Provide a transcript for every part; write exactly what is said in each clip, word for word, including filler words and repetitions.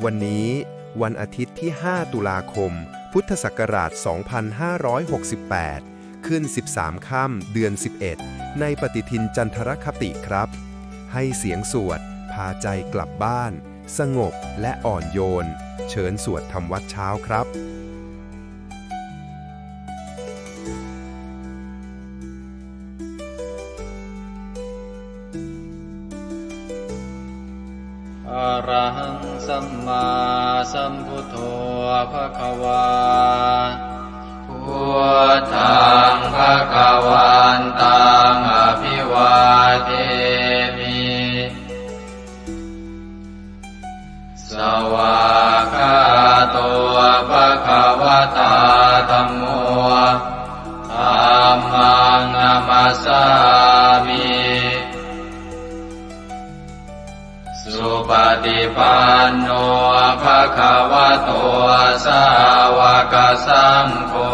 วันนี้วันอาทิตย์ที่ ห้า ตุลาคม พุทธศักราช สองพันห้าร้อยหกสิบแปด ขึ้น สิบสาม ค่ำ เดือน สิบเอ็ด ในปฏิทินจันทรคติครับ ให้เสียงสวดพาใจกลับบ้าน สงบและอ่อนโยน เชิญสวดทำวัตรเช้าครับ Arahaṃ sammāsambuddho bhagavā. Buddhaṃ bhagavantaṃ abhivādemi. Svākkhāto bhagavatā dhammo. Dhammaṃ namassāmi. Supaṭipanno bhagavato sāvakasaṅgho.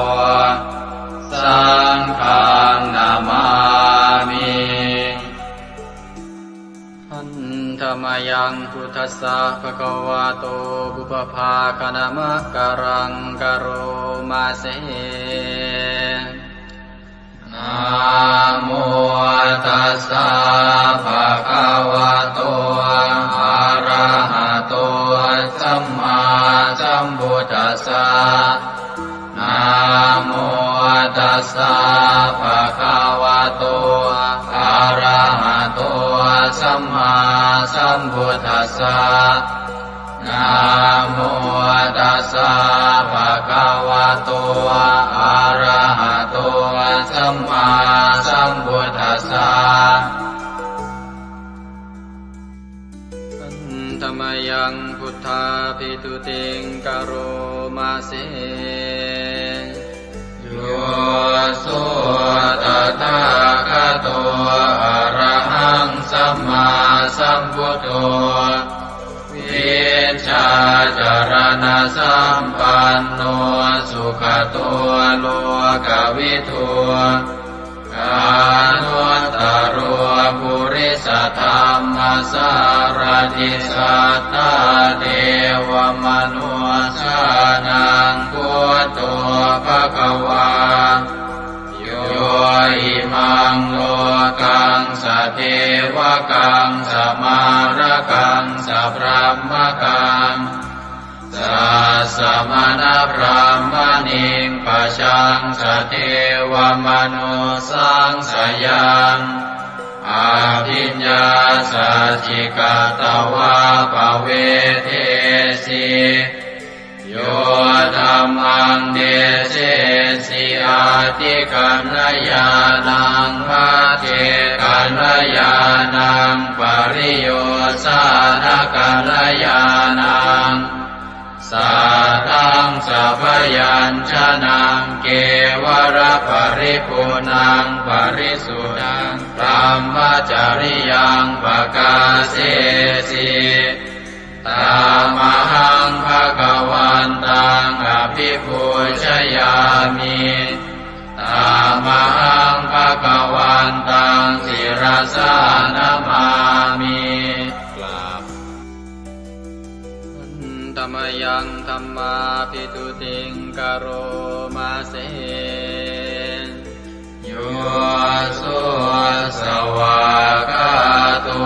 Saṅghaṃ namāmi. Handa mayaṃ buddhassa bhagavato pubbabhāganamakāraṃ karoma se. Namo tassa bhagavato arahato sammāsambuddhassa. Namo tassa bhagavato arahato sammāsambuddhassa. Namo tassa bhagavato arahato sammāsambuddhassa. Handa mayaṃ buddhābhistutiṃ karoma se. Yo so tathāgato arahaṃ sammāsambuddho, vijjācaraṇasampanno sugato lokavidū, anuttaro purisadammasārathi satthā devamanussānaṃ buddho bhagavā. Yo imaṃ lokaṃ sadevakaṃ samārakaṃ sabrahmakaṃ sassamaṇabrāhmaṇiṃ pajaṃ sadevamanussānaṃ sayaṃ abhiññāsacchikatvā pavedesi. Yo dhammaṃ desesi atthikaññāṇaṃ, pacchekakaññāṇaṃ, pariyosānakaññāṇaṃ, sātthaṃ sabyañjanaṃ, kevalaparipuṇṇaṃ parisuddhaṃ brahmacariyaṃ pakāsesi. Tamahaṃ bhagavantaṃ abhipūjayāmi. Tamahaṃ bhagavantaṃ sirasā namāmi. กราบ Handa mayaṃ dhammābhistutiṃ karoma se. Yo so svākkhāto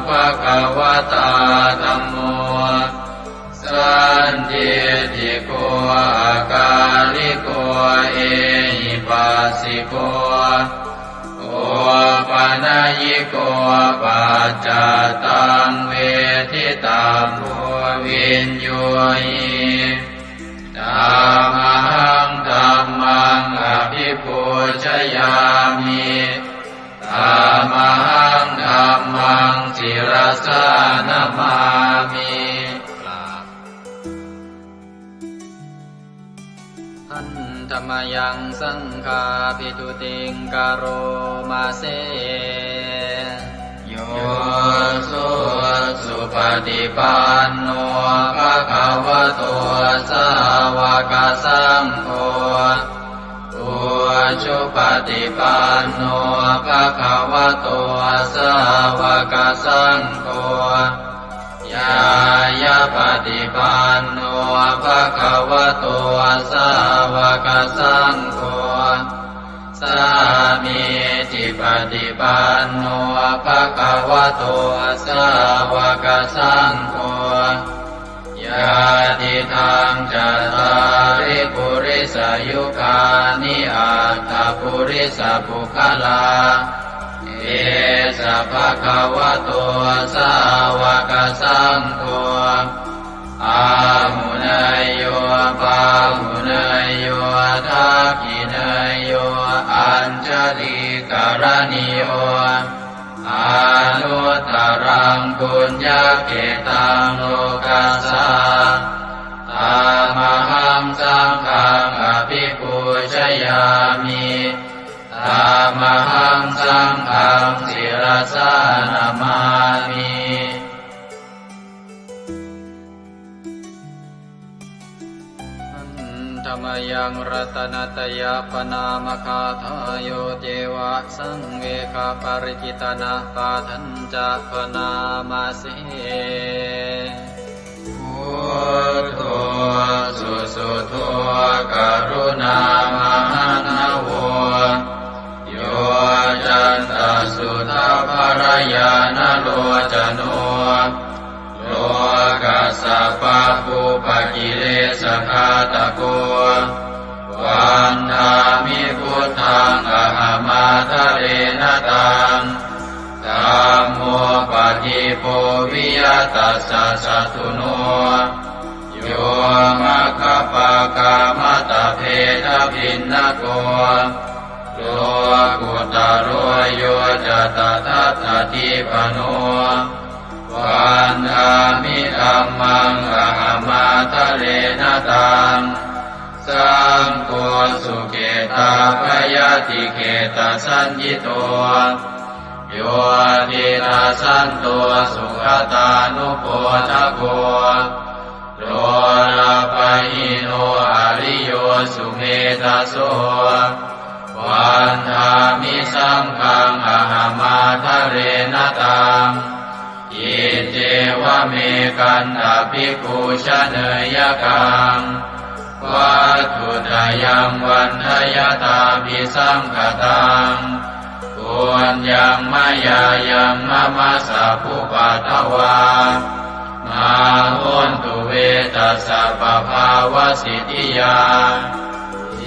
bhagavatā dhammo, sandiṭṭhiko akāliko ehipassiko, opanayiko paccattaṃ veditabbo viññūhi. Tamahaṃ dhammaṃ abhipūjayāmi. Tamahaṃ dhammaṃ sirasā namāmi. กราบ Handa mayaṃ saṅghābhistutiṃ karoma se. Yo so supaṭipanno bhagavato sāvakasaṅgho, ujupaṭipanno bhagavato sāvakasaṅgho, ñāyapaṭipanno bhagavato sāvakasaṅgho, sāmīcipaṭipanno bhagavato sāvakasaṅgho, yadidaṃ cattāri purisayugāni aṭṭha purisapuggalā, esa bhagavato sāvakasaṅgho, āhuneyyo pāhuneyyo dakkhiṇeyyo añjalikaraṇīyo, anuttaraṃ puññakkhettaṃ lokassā. Tamahaṃ saṅghaṃ abhipūjayāmi. Tamahaṃ saṅghaṃ sirasā namāmi. Handa mayaṃ ratanattayapaṇāmagāthāyo ceva saṃvegaparikitanapāṭhañca bhaṇāma se. Buddho susuddho karuṇāmahaṇṇavo, yoccantasuddhaparañāṇalocano, lokassa pāpūpakilesaghātako, vandāmi buddhaṃ ahamādarena taṃ. Dhammo padīpo viya tassa satthuno, yo maggapākamatabbhedabhinnako, lokuttaro yo ca tadatthadīpano, vandāmi dhammaṃ ahamādarena taṃ. Saṅgho sukhetappayatikhetasaññito, yo tiṇṇassanto sugatānupodako, lolapahīno ariyo sumedhaso, vandāmi saṅghaṃ ahamādarena taṃ. Iccevamekantabhikkhū janeyyakaṃ, vatthuttayaṃ vandayatābhisaṅkhataṃ, puññaṃ mayā yaṃ mama sabbupaddavā, mā hontu ve tassa pabhāvasiddhiyā.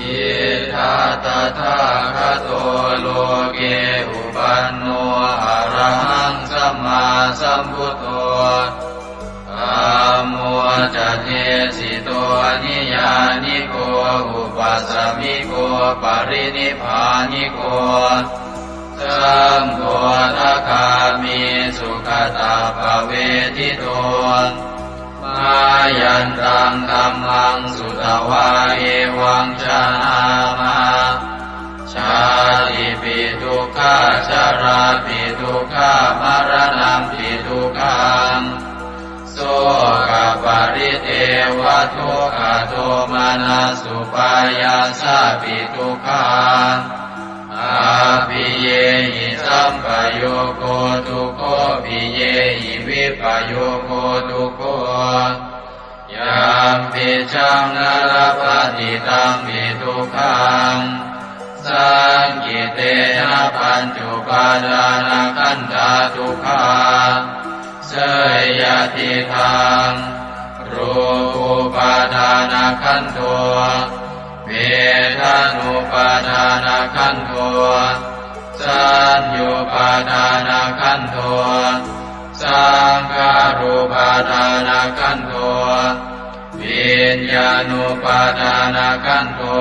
Idha tathāgato loke uppanno arahaṃ sammāsambuddho, dhammo ca desito niyyāniko upasamiko parinibbāniko, saṅgho sakāmi sugatappavedito, mayantaṃ dhammaṃ sutvā evaṃ janāma, jātipi dukkhā jarāpi dukkhā maraṇampi dukkhaṃ, sokaparidevadukkhadomanassupāyāsāpi dukkhaṃ, appiyehi sampayogo dukkho piyehi vippayogo dukkho, yampicchaṃ na labhati tampi dukkhaṃ, saṅkhittena pañcupādānakkhandhā dukkhā. Seyyathīdaṃ, rūpupādānakkhandho, vedanupādānakkhandho, saññupādānakkhandho, saṅkhārupādānakkhandho, viññāṇupādānakkhandho,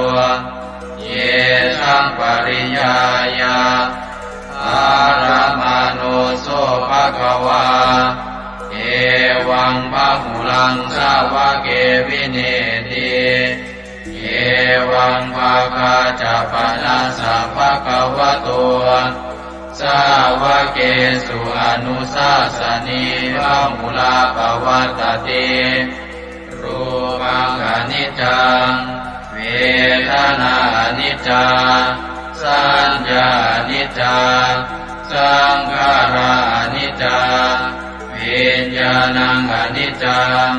yesaṃ pariññāya dharamāno so bhagavā, evaṃ bahulaṃ sāvake vineeti, evaṃ bhāgā ca panassa bhagavato sāvakesu anusāsanī bahulā pavattati. Rūpaṃ aniccaṃ, vedanā aniccā, saññā aniccā, Saṅkhārā aniccā, viññāṇaṃ aniccaṃ,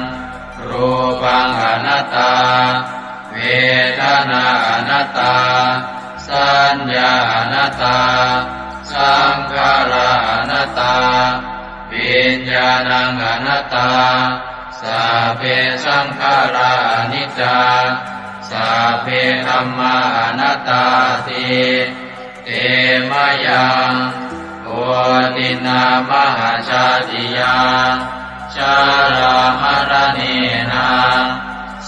rūpaṃ anattā, vedanā anattā, saññā anattā, saṅkhārā anattā, viññāṇaṃ anattā. Sabbe saṅkhārā aniccā, sabbe dhammā anattāti. Te mayaṃ otiṇṇā mahajātiyā, jarāmaraṇena,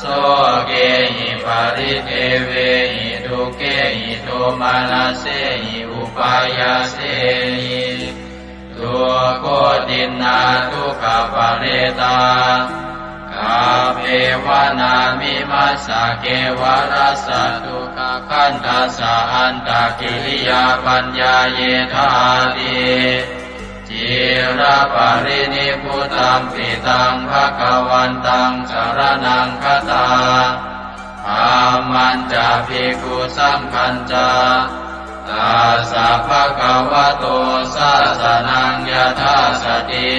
sokehi paridevehi, dukkhehi domanassehi upāyāsehi. Dukkhotiṇṇā dukkhaparetā, kappeva nāmimassa kevalassa dukkhakhandhassa antakiriyā paññāyethāti. Ciraparinibbutampi taṃ bhagavantaṃ saraṇaṃ gatā, dhammañca bhikkhusaṅghañca, tassa bhagavato sāsanaṃ yathā sati,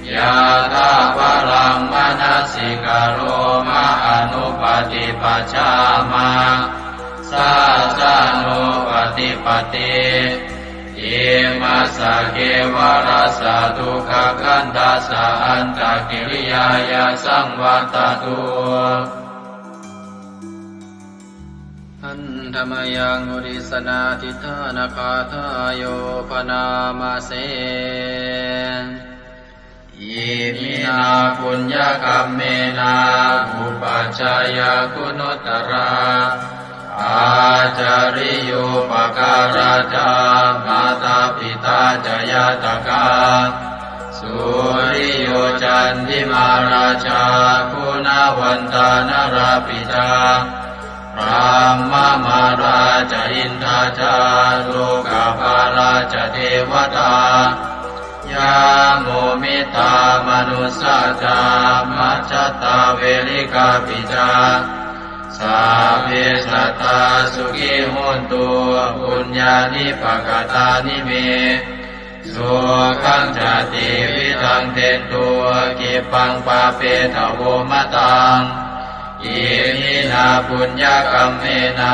yathābalaṃ manasikaroma anuppaṭipajjhāma, sāsanūpaṭipatti. Imassa kevalassa dukkhakhandhassa antakiriyāya saṃvattatu. Handa mayaṃ uddissanādhiṭṭhānagāthāyo bhaṇāma se. Iminā puññakammena upajjhāyā guṇuttarā, ācariyūpakārā ca mātā pitā ca ñātakā, suriyo candimā rājā guṇavantā narāpi ca, brahmamārā ca indā ca lokapālā ca devatā, yamo mittā manussā ca majjhattā verikāpi ca, sabbe sattā sukhī hontu puññāni pakatāni me. Sukhañca tividhaṃ dentu khippaṃ pāpetha vo mataṃ. Iminā puññakammena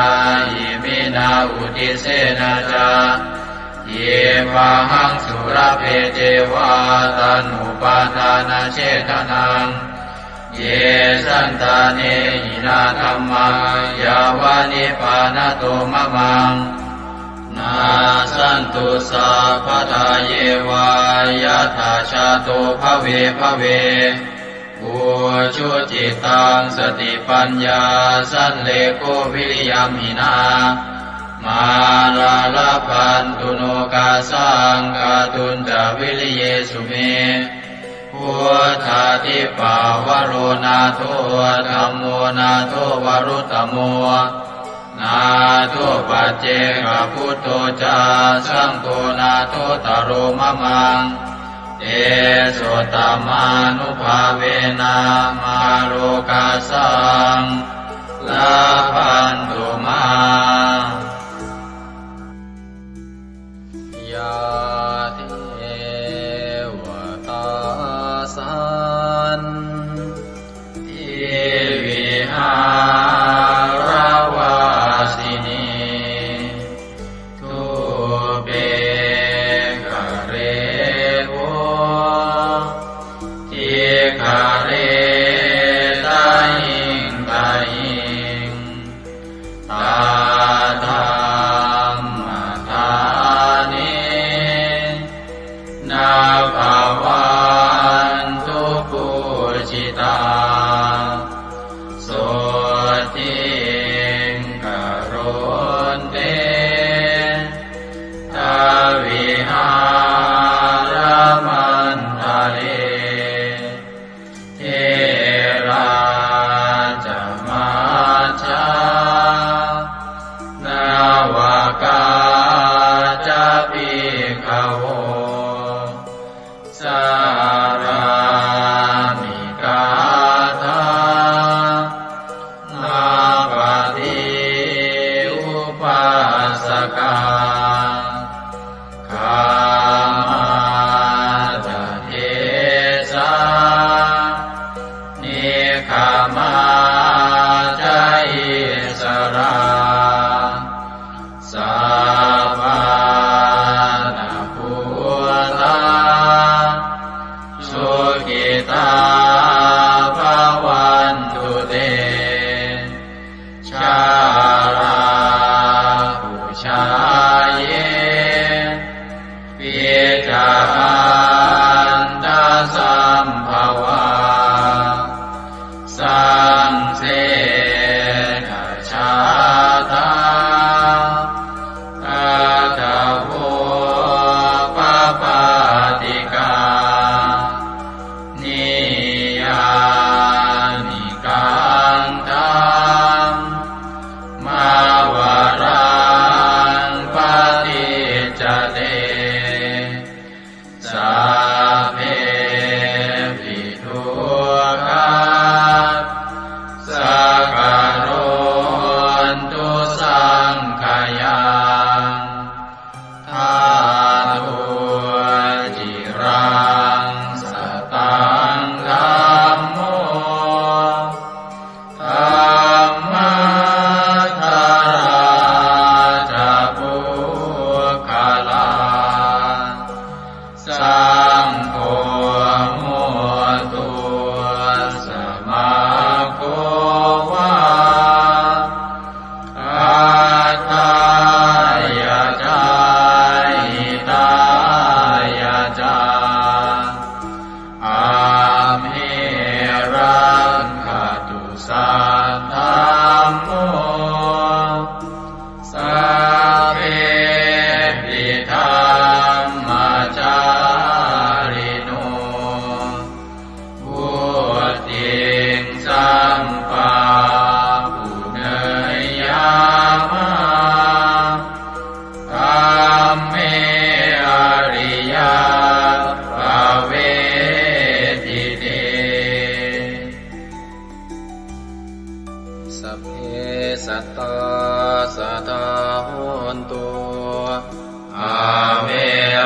iminā uddissena ca khippāhaṃ sulabhe ceva taṇhupādānachedanaṃ. Ye santāne hinā dhammā yāva nibbānato mamaṃ, nassantu sabbadā yeva yattha jāto bhave bhave. Ujucittaṃ satipaññā sallekho viriyamhinā, mārā labhantu nokāsaṃ kātuñca viriyesu me. Buddhādhipavaro nātho, dhammo nātho varuttamo, nātho paccekabuddho ca, saṅgho nāthottaro mamaṃ. Tesottamānubhāvena mārokāsaṃ labhantu mā. Yā devatā santi vihāravāsinī, thūpe ghare bodhighare tahiṃ tahiṃ, tā dhammadānena bhavantu pūjitā. Sotthiṃ karontedha vihāramaṇḍale. Therā ca majjhā navakā ca bhikkhavo,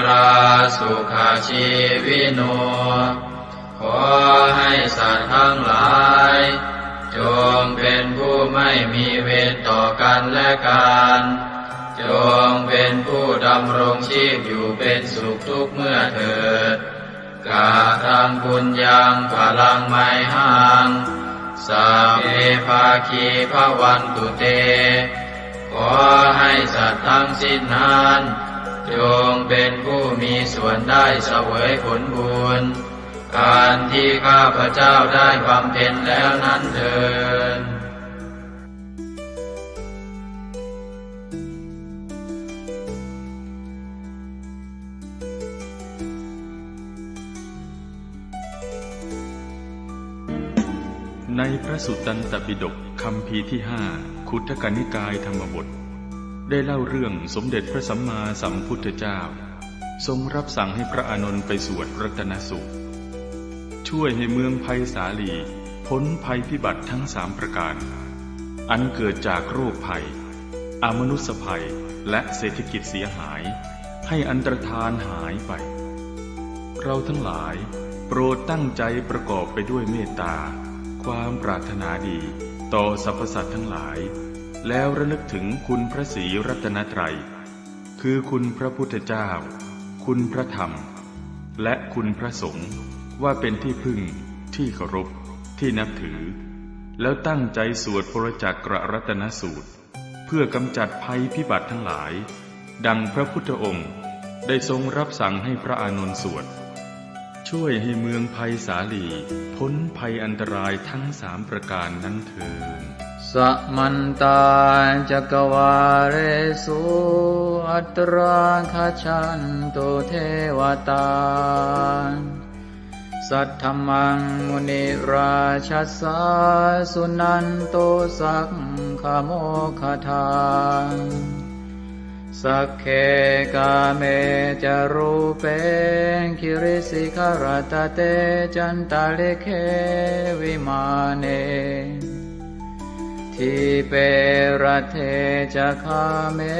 Rā sukhajīvino ขอให้สัตว์ทั้งหลาย จงเป็นผู้ไม่มีเวรต่อกันและกัน จงเป็นผู้ดำรงชีพอยู่เป็นสุขทุกเมื่อเถิด Kataṃ puññaṃ phalaṃ mayhaṃ, sabbe bhāgī bhavantu te. ขอให้สัตว์ทั้งสิ้นนั้น จงเป็นผู้มีส่วนได้เสวยผลบุญ อันที่ข้าพเจ้าได้บำเพ็ญแล้วนั้นเทอญ ในพระสุตตันตปิฎกคัมภีร์ที่ห้า ขุททกนิกายธรรมบท ได้เล่าเรื่องสมเด็จพระสัมมาสัมพุทธเจ้า ทรงรับสั่งให้พระอานนท์ไปสวดรัตนสูตร ช่วยให้เมืองไพศาลีพ้นภัยพิบัติทั้งสามประการ อันเกิดจากโรคภัย อมนุสสภัย และเศรษฐกิจเสียหาย ให้อันตรธานหายไป เราทั้งหลายโปรดตั้งใจประกอบไปด้วยเมตตา ความปรารถนาดีต่อสรรพสัตว์ทั้งหลาย แล้วระลึกถึงคุณพระศรีรัตนตรัย คือคุณพระพุทธเจ้า คุณพระธรรม และคุณพระสงฆ์ ว่าเป็นที่พึ่ง ที่เคารพ ที่นับถือ แล้วตั้งใจสวดปรจักกรัตนสูตร เพื่อกำจัดภัยพิบัติทั้งหลาย ดังพระพุทธองค์ได้ทรงรับสั่งให้พระอานนท์สวด ช่วยให้เมืองไพศาลีพ้นภัยอันตรายทั้งสามประการนั้นเทอญ Samantā cakkavāḷesu atrāgacchantu devatā. Saddhammaṃ munirājassa suṇantu saggamokkhadaṃ. Sagge kāme ca rūpe girisikharataṭe cantalikkhe vimāne, dīpe raṭṭhe ca gāme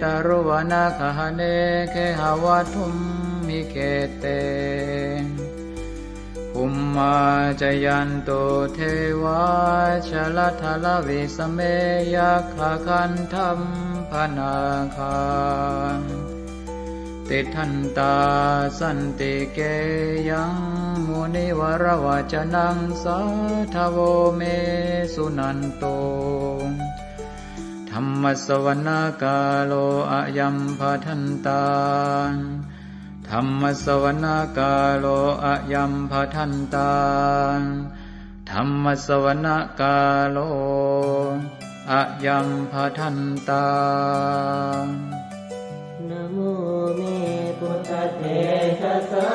taruvanagahane gehavatthumhi khette, bhummā cāyantu devā jalathalavisame yakkhagandhabbanāgā, tiṭṭhantā santike yaṃ munivaravacanaṃ sādhavo me suṇantu. Dhammassavanakālo ayambhadantā. Dhammassavanakālo ayambhadantā. Dhammassavanakālo ayambhadantā. Namo me buddhatejasā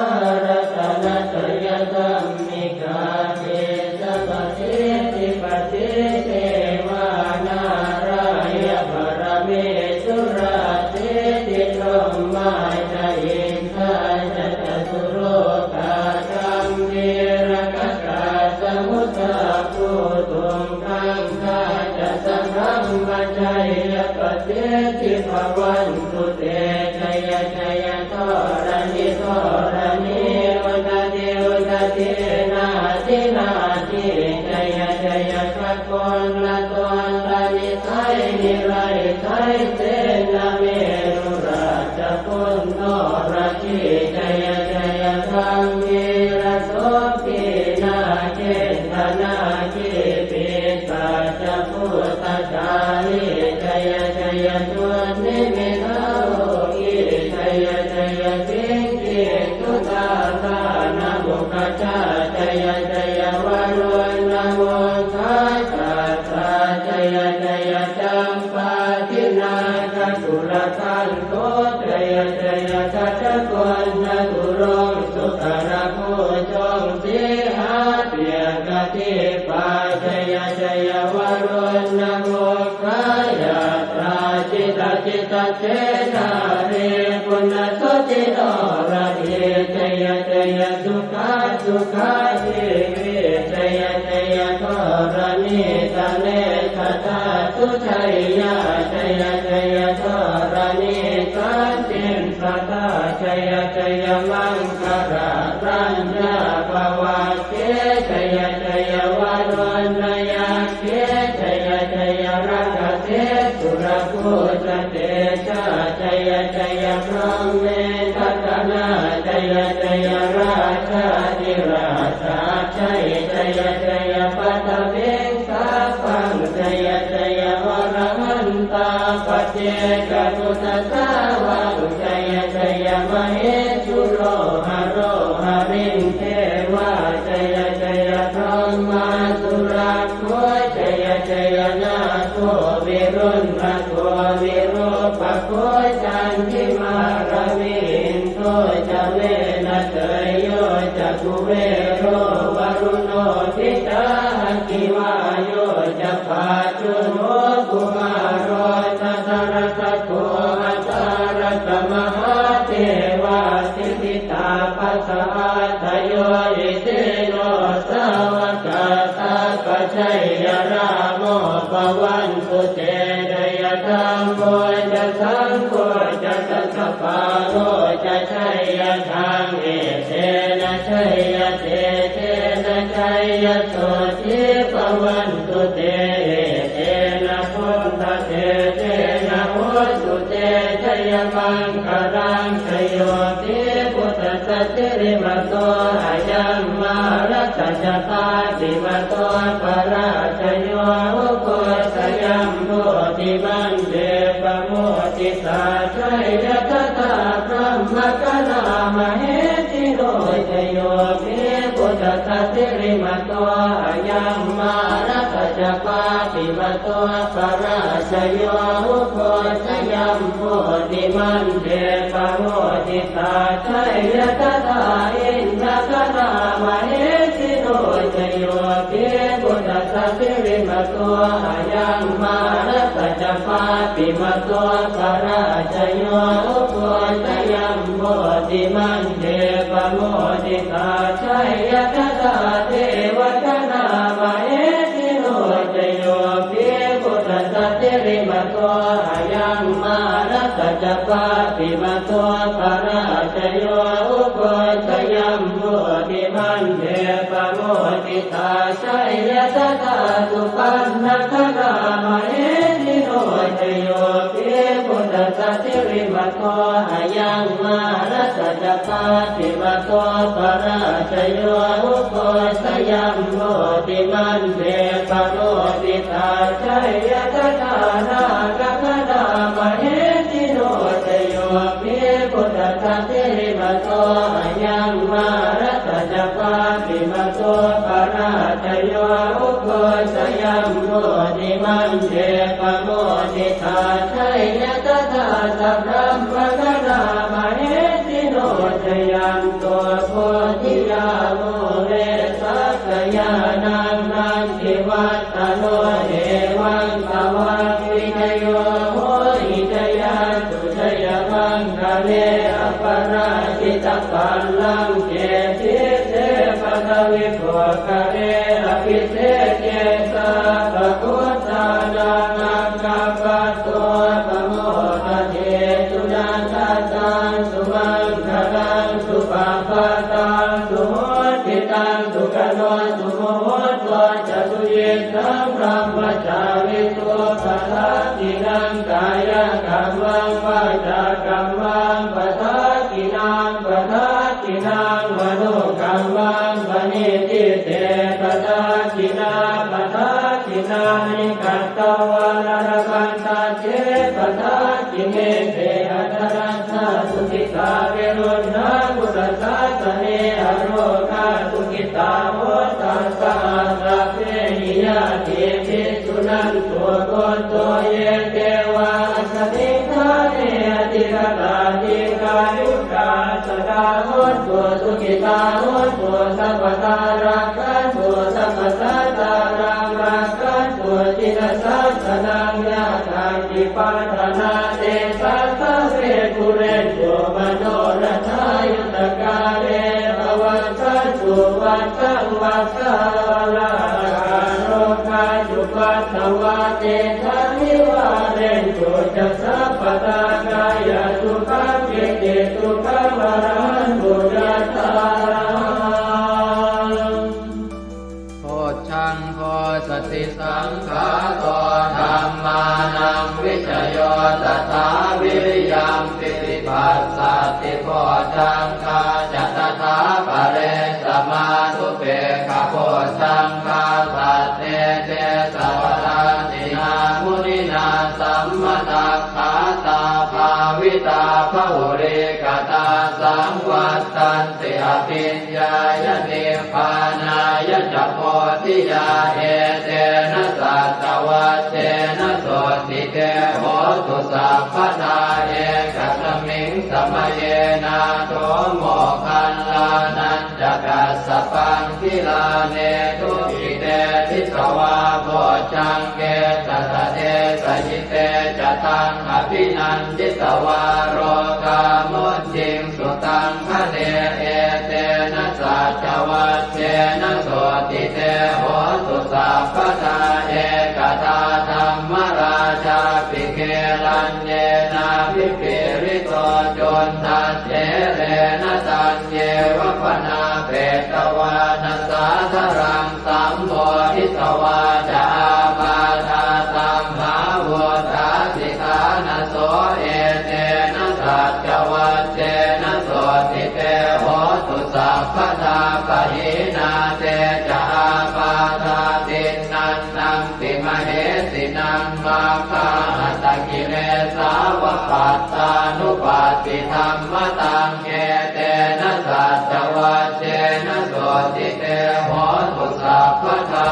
ratanattayadhammikā tejapasiddhi pasīdevā nārāyaparamesurā siddhibrahmā ca indā ca catulokā gambhīrakkhakā samuddā bhūtuṃ gaṅgā ca sabrahmajayapasiddhi bhavantu te. Jaya jaya dharaṇi dharaṇī udadhi udadhī nadi nadī, jaya jaya gagonlatonlani sai nirai sai senamerurājabala noradī, jaya jaya gambhīrasombhī nāgendanāgī pisācabhūtakālī, jaya jaya dunnimittarogī, jaya jaya siṅgī sudādānamukhajā, jaya jaya varuṇṇamukhasātrā, jaya jaya campādināgakulagantho, jaya jaya gajagonnaturaṅga sukarabhujaṅga sīhabyagghadīpā, jaya jaya varuṇṇamukhayātrā jita jita khedābhikkhu nassuddhi noradī, jaya jaya sukhā sukhā jīvī, jaya jaya dharaṇītale sadā sujayyā, jaya jaya dharaṇī santin sadā, jaya maṅkarāraññā bhavagge jaya jaya varuṇṇayakkhe jaya jaya rakkhase surabhūjatejā jaya jaya brahmendagaṇā jaya jaya rājādhirājasājjai jaya jaya paṭhaviṃ sabbaṃ jaya jaya arahantā paccekabuddhasāvaṃ jaya jaya mahesuro haro harindevā jaya jaya brahmā surakkho jaya jaya nāgo viruḷhako virūpakkho candimā ravi indo ca venateyyo ca kuvero varuṇopi ca aggi vāyo ca pājuṇho kumāro dhataraṭṭhako aṭṭhārasa mahādevā siddhitāpasaādayo isino sāvakā sabbā jaya rāmo bhavantu te jaya dhammo ca saṅgho ca dasapālo ca jaya dhamme etena jaya tejena jaya sotthī bhavantu te etena buddhatejena hotu te jayamaṅgalaṃ jayo hi buddhassa sirīmato ayaṃ mārassa ca pāpimato parājayo ugghosayuṃ bodhimaṇḍe pamoditā jaya tadā brahmagaṇā mahesino jayo hi buddhassa sirīmato ayaṃ mārassa ca pāpimato parājayo ugghosayuṃ bodhimaṇḍe pamoditā jaya tadā indagaṇā mahesino jayo hi buddhassa sirīmato ayaṃ mārassa ca pāpimato parājayo ugghosayuṃ bodhimaṇḍe pamoditā jaya tadā devagaṇā mahesino jayo hi buddhassa sirīmato ayaṃ mārassa ca pāpimato parājayo ugghosayuṃ bodhimaṇḍe pamoditā jaya tadā supaṇṇagaṇā mahesino jayo hi buddhassa sirīmato ayaṃ mārassa ca pāpimato parājayo ugghosayuṃ bodhimaṇḍe pamoditā jaya tadā nāgagaṇā mahesino jayo hi buddhassa sirīmato ayaṃ mārassa ca pāpimato parājayo ugghosayuṃ bodhimaṇḍe pamoditā jaya tadā sabrahmagaṇā mahesino jayanto bodhiyā mūle sakyānaṃ nandivaḍ ḍhano evaṃ tvaṃ vijayo hohi jayassu jayamaṅgale aparājitapallaṅke sīse paṭhavipokkhare abhiseke sabbabuddhānaṃ aggappatto pamodati. Sunakkhattaṃ sumaṅgalaṃ supabhātaṃ suhuṭṭhitaṃ sukhaṇo sumuhutto ca suyiṭṭhaṃ brahmacārisu padakkhiṇaṃ kāyakammaṃ vācākammaṃ padakkhiṇaṃ padakkhiṇaṃ manokammaṃ paṇidhī te padakkhiṇā padakkhiṇāni katvāna labhantatthe padakkhiṇe. Te atthaladdhā sukhitā viruḷhā buddhasāsane arogā sukhitā hotha saha sabbehi ñātibhi. Suṇantu bhonto ye devā asmiṃ ṭhāne adhigatā dīghāyukā sadā hontu sukhitā hontu sabbadā rakkhantu sabbasattānaṃ rakkhantu jinasāsanaṃ. Yā kāci patthanā tesaṃ sabbe pūrentu manorathā yuttakāle pavassantu vassaṃ vassāvalāhakā. Rogā cupaddavā tesaṃ nivārentu ca sabbadā. Kāyasukhaṃ cittisukhaṃ arahantu Bojjhaṅgo satisaṅkhāto dhammānaṃ vicayo tathā viriyampīti passaddhi bojjhaṅgā ca tathāpare samādhupekkhabojjhaṅgā sattete sabbadassinā muninā sammadakkhātā bhāvitā bahulīkatā saṃvattanti abhiññāya nibbānāya ca bodhiyā etena saccavajjena sotthi te hotu sabbadā. Ekasmiṃ samaye nātho moggallānañca kassapaṃ gilāne dukkhite disvā bojjhaṅge satta desayi te ca taṃ abhinanditvā rogā mucciṃsu taṃ khaṇe etena saccavajjena sotthi te hotu sabbadā. Ekadā dhammarājāpi gelaññenābhipīḷito cundattherena taññeva bhaṇāpetvāna sādaraṃ sammoditvā ca ābādhā tamhā vuṭṭhāsi ṭhānaso etena saccavajjena sotthi te hotu sabbadā. Pahīnā te ca ābādhā tiṇṇannampi mahesinaṃ maggāhatakilesāva pattānuppattidhammataṃ etena saccavajjena sotthi te hotu sabbadā.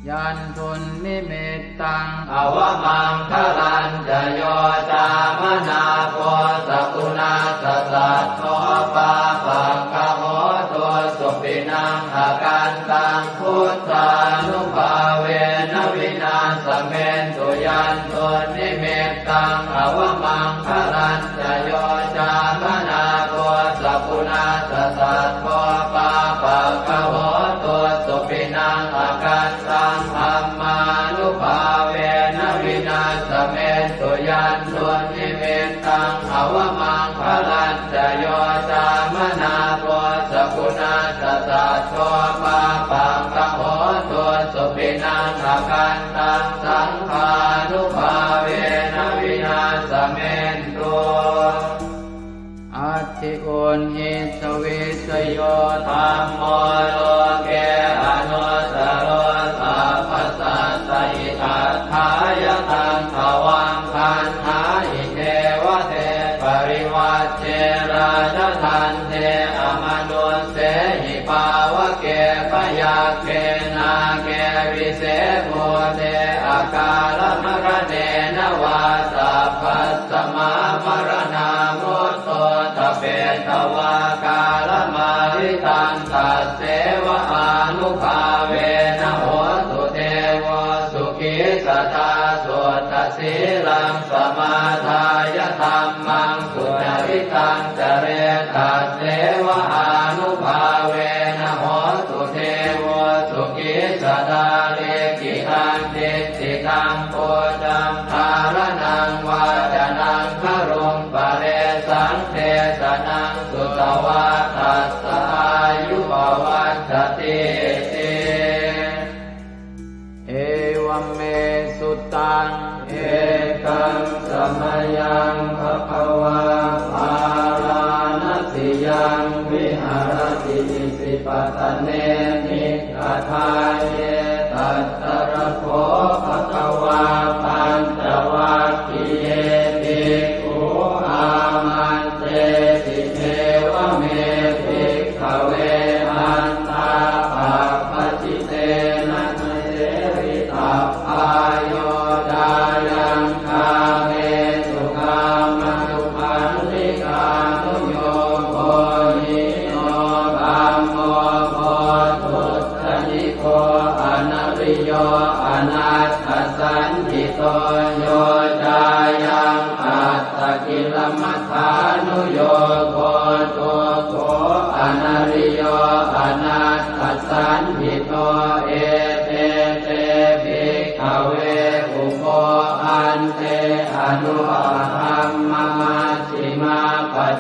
Yandunnimittaṃ avamaṅgalañca yo cāmanāpo sakuṇassa saddo pāpaggaho dussupinaṃ akantaṃ buddhānubhāvena vināsamentu. Yandunnimittaṃ avamaṅgalañca yo cāmanāpo sakuṇassa saddo pāpaggaho dussupinaṃ akantaṃ dhammānubhāvena vināsamentu. Yandunnimittaṃ avamaṅgalañca yo cāmanāpo sakuṇassa saddo pāpaggaho dussupinaṃ akantaṃ saṅghānubhāvena vināsamentu. Atthi uṇhissa vijayo dhammo loke anuttaro sabbasattahitatthāya taṃ tvaṃ vandāhi devate. Parivajje rājadaṇḍe amanussehi pāvake byagghe nāge vise bhūte akālamaraṇena vā sabbasmā maraṇā mutto ṭhapetvā kālamāritaṃ tasseva ānubhāvena hotu devo sukhī sadā. Suddhasīlaṃ samādāya dhammaṃ sucaritaṃ care tasseva ānubhāvena hotu devo sukhī sadā. Likkhitaṃ cintitaṃ pūjaṃ dhāraṇaṃ vācanaṃ garuṃ paresaṃ desanaṃ sutvā tassa āyu pavaḍḍhatīti. Evaṃ me sutaṃ. Ekaṃ samayaṃ bhagavā bārāṇasiyaṃ viharati isipatane migadāye. Tatra kho bhagavā pañcavaggiye bhikkhū āmantesi: Evaṃ me bhikkhave antā pabbajitena na sevitabbā. Yo cāyaṃ kāmesu kāmasukhallikānuyogo hīno gammo pothujjaniko anariyo anatthasañhito. Yo cāyaṃ attakilamathānuyogo dukkho anariyo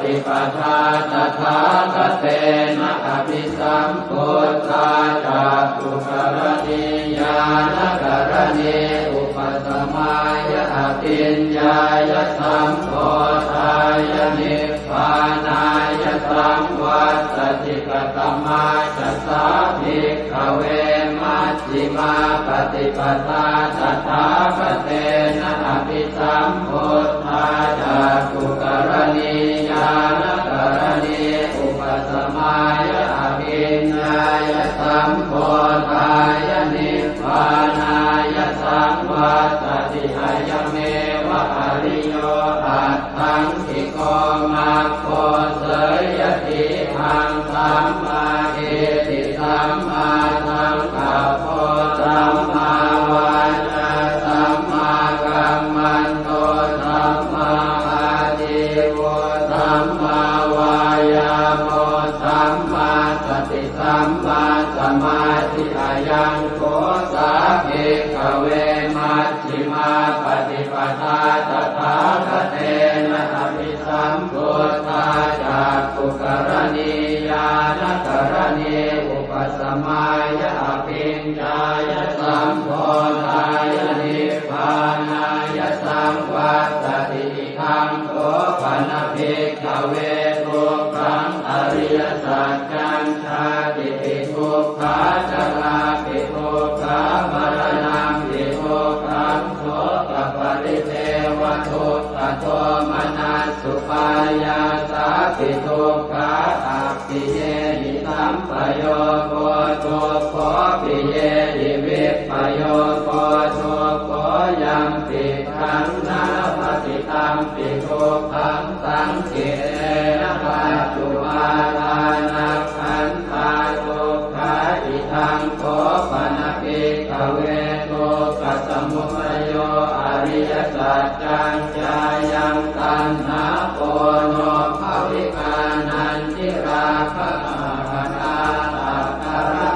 paṭipadā tathāgatena abhisambuddhā cakkhukaraṇī ñāṇakaraṇī upasamāya abhiññāya sambodhāya nibbānāya saṃvattati. Katamā ca sā bhikkhave maj jhimā paṭipadā tathāgatena abhisambuddhā cakkhukaraṇī ñāṇakaraṇī upasamāya abhiññāya sambodhāya nibbānāya saṃvattati. Ayameva ariyo aṭṭhaṅgiko maggo. Seyyathīdaṃ: sammādiṭṭhi sammāsaṅkappo sammāvācā sammākammanto sammāājīvo sammāvāyāmo sammāsati sammāsamādhi. Ayaṃ kho sā bhikkhave majjhimā paṭipadā tathāgatena abhi sambuddhā cakkhukaraṇī ñāṇakaraṇī upasamāya abhiññāya sambodhāya nibbānāya saṃvattati. Idaṃ kho pana bhikkhave dukkhaṃ ariyasaccaṃ: jātipi dukkhā jarāpi dukkhā maraṇampi dukkhaṃ sokaparidevadukkhadomanassupāyāsāpi dukkhā appiyehi sampayogo dukkho piyehi vippayogo dukkho yampicchaṃ na labhati tampi dukkhaṃ saṅkhittena pañcupādānakkhandhā dukkhā. Idaṃ kho pana bhikkhave dukkhasamudayo ariyasaccaṃ: jāyaṃ taṇhā ponobbhavikā nandirāgasahagatā tatra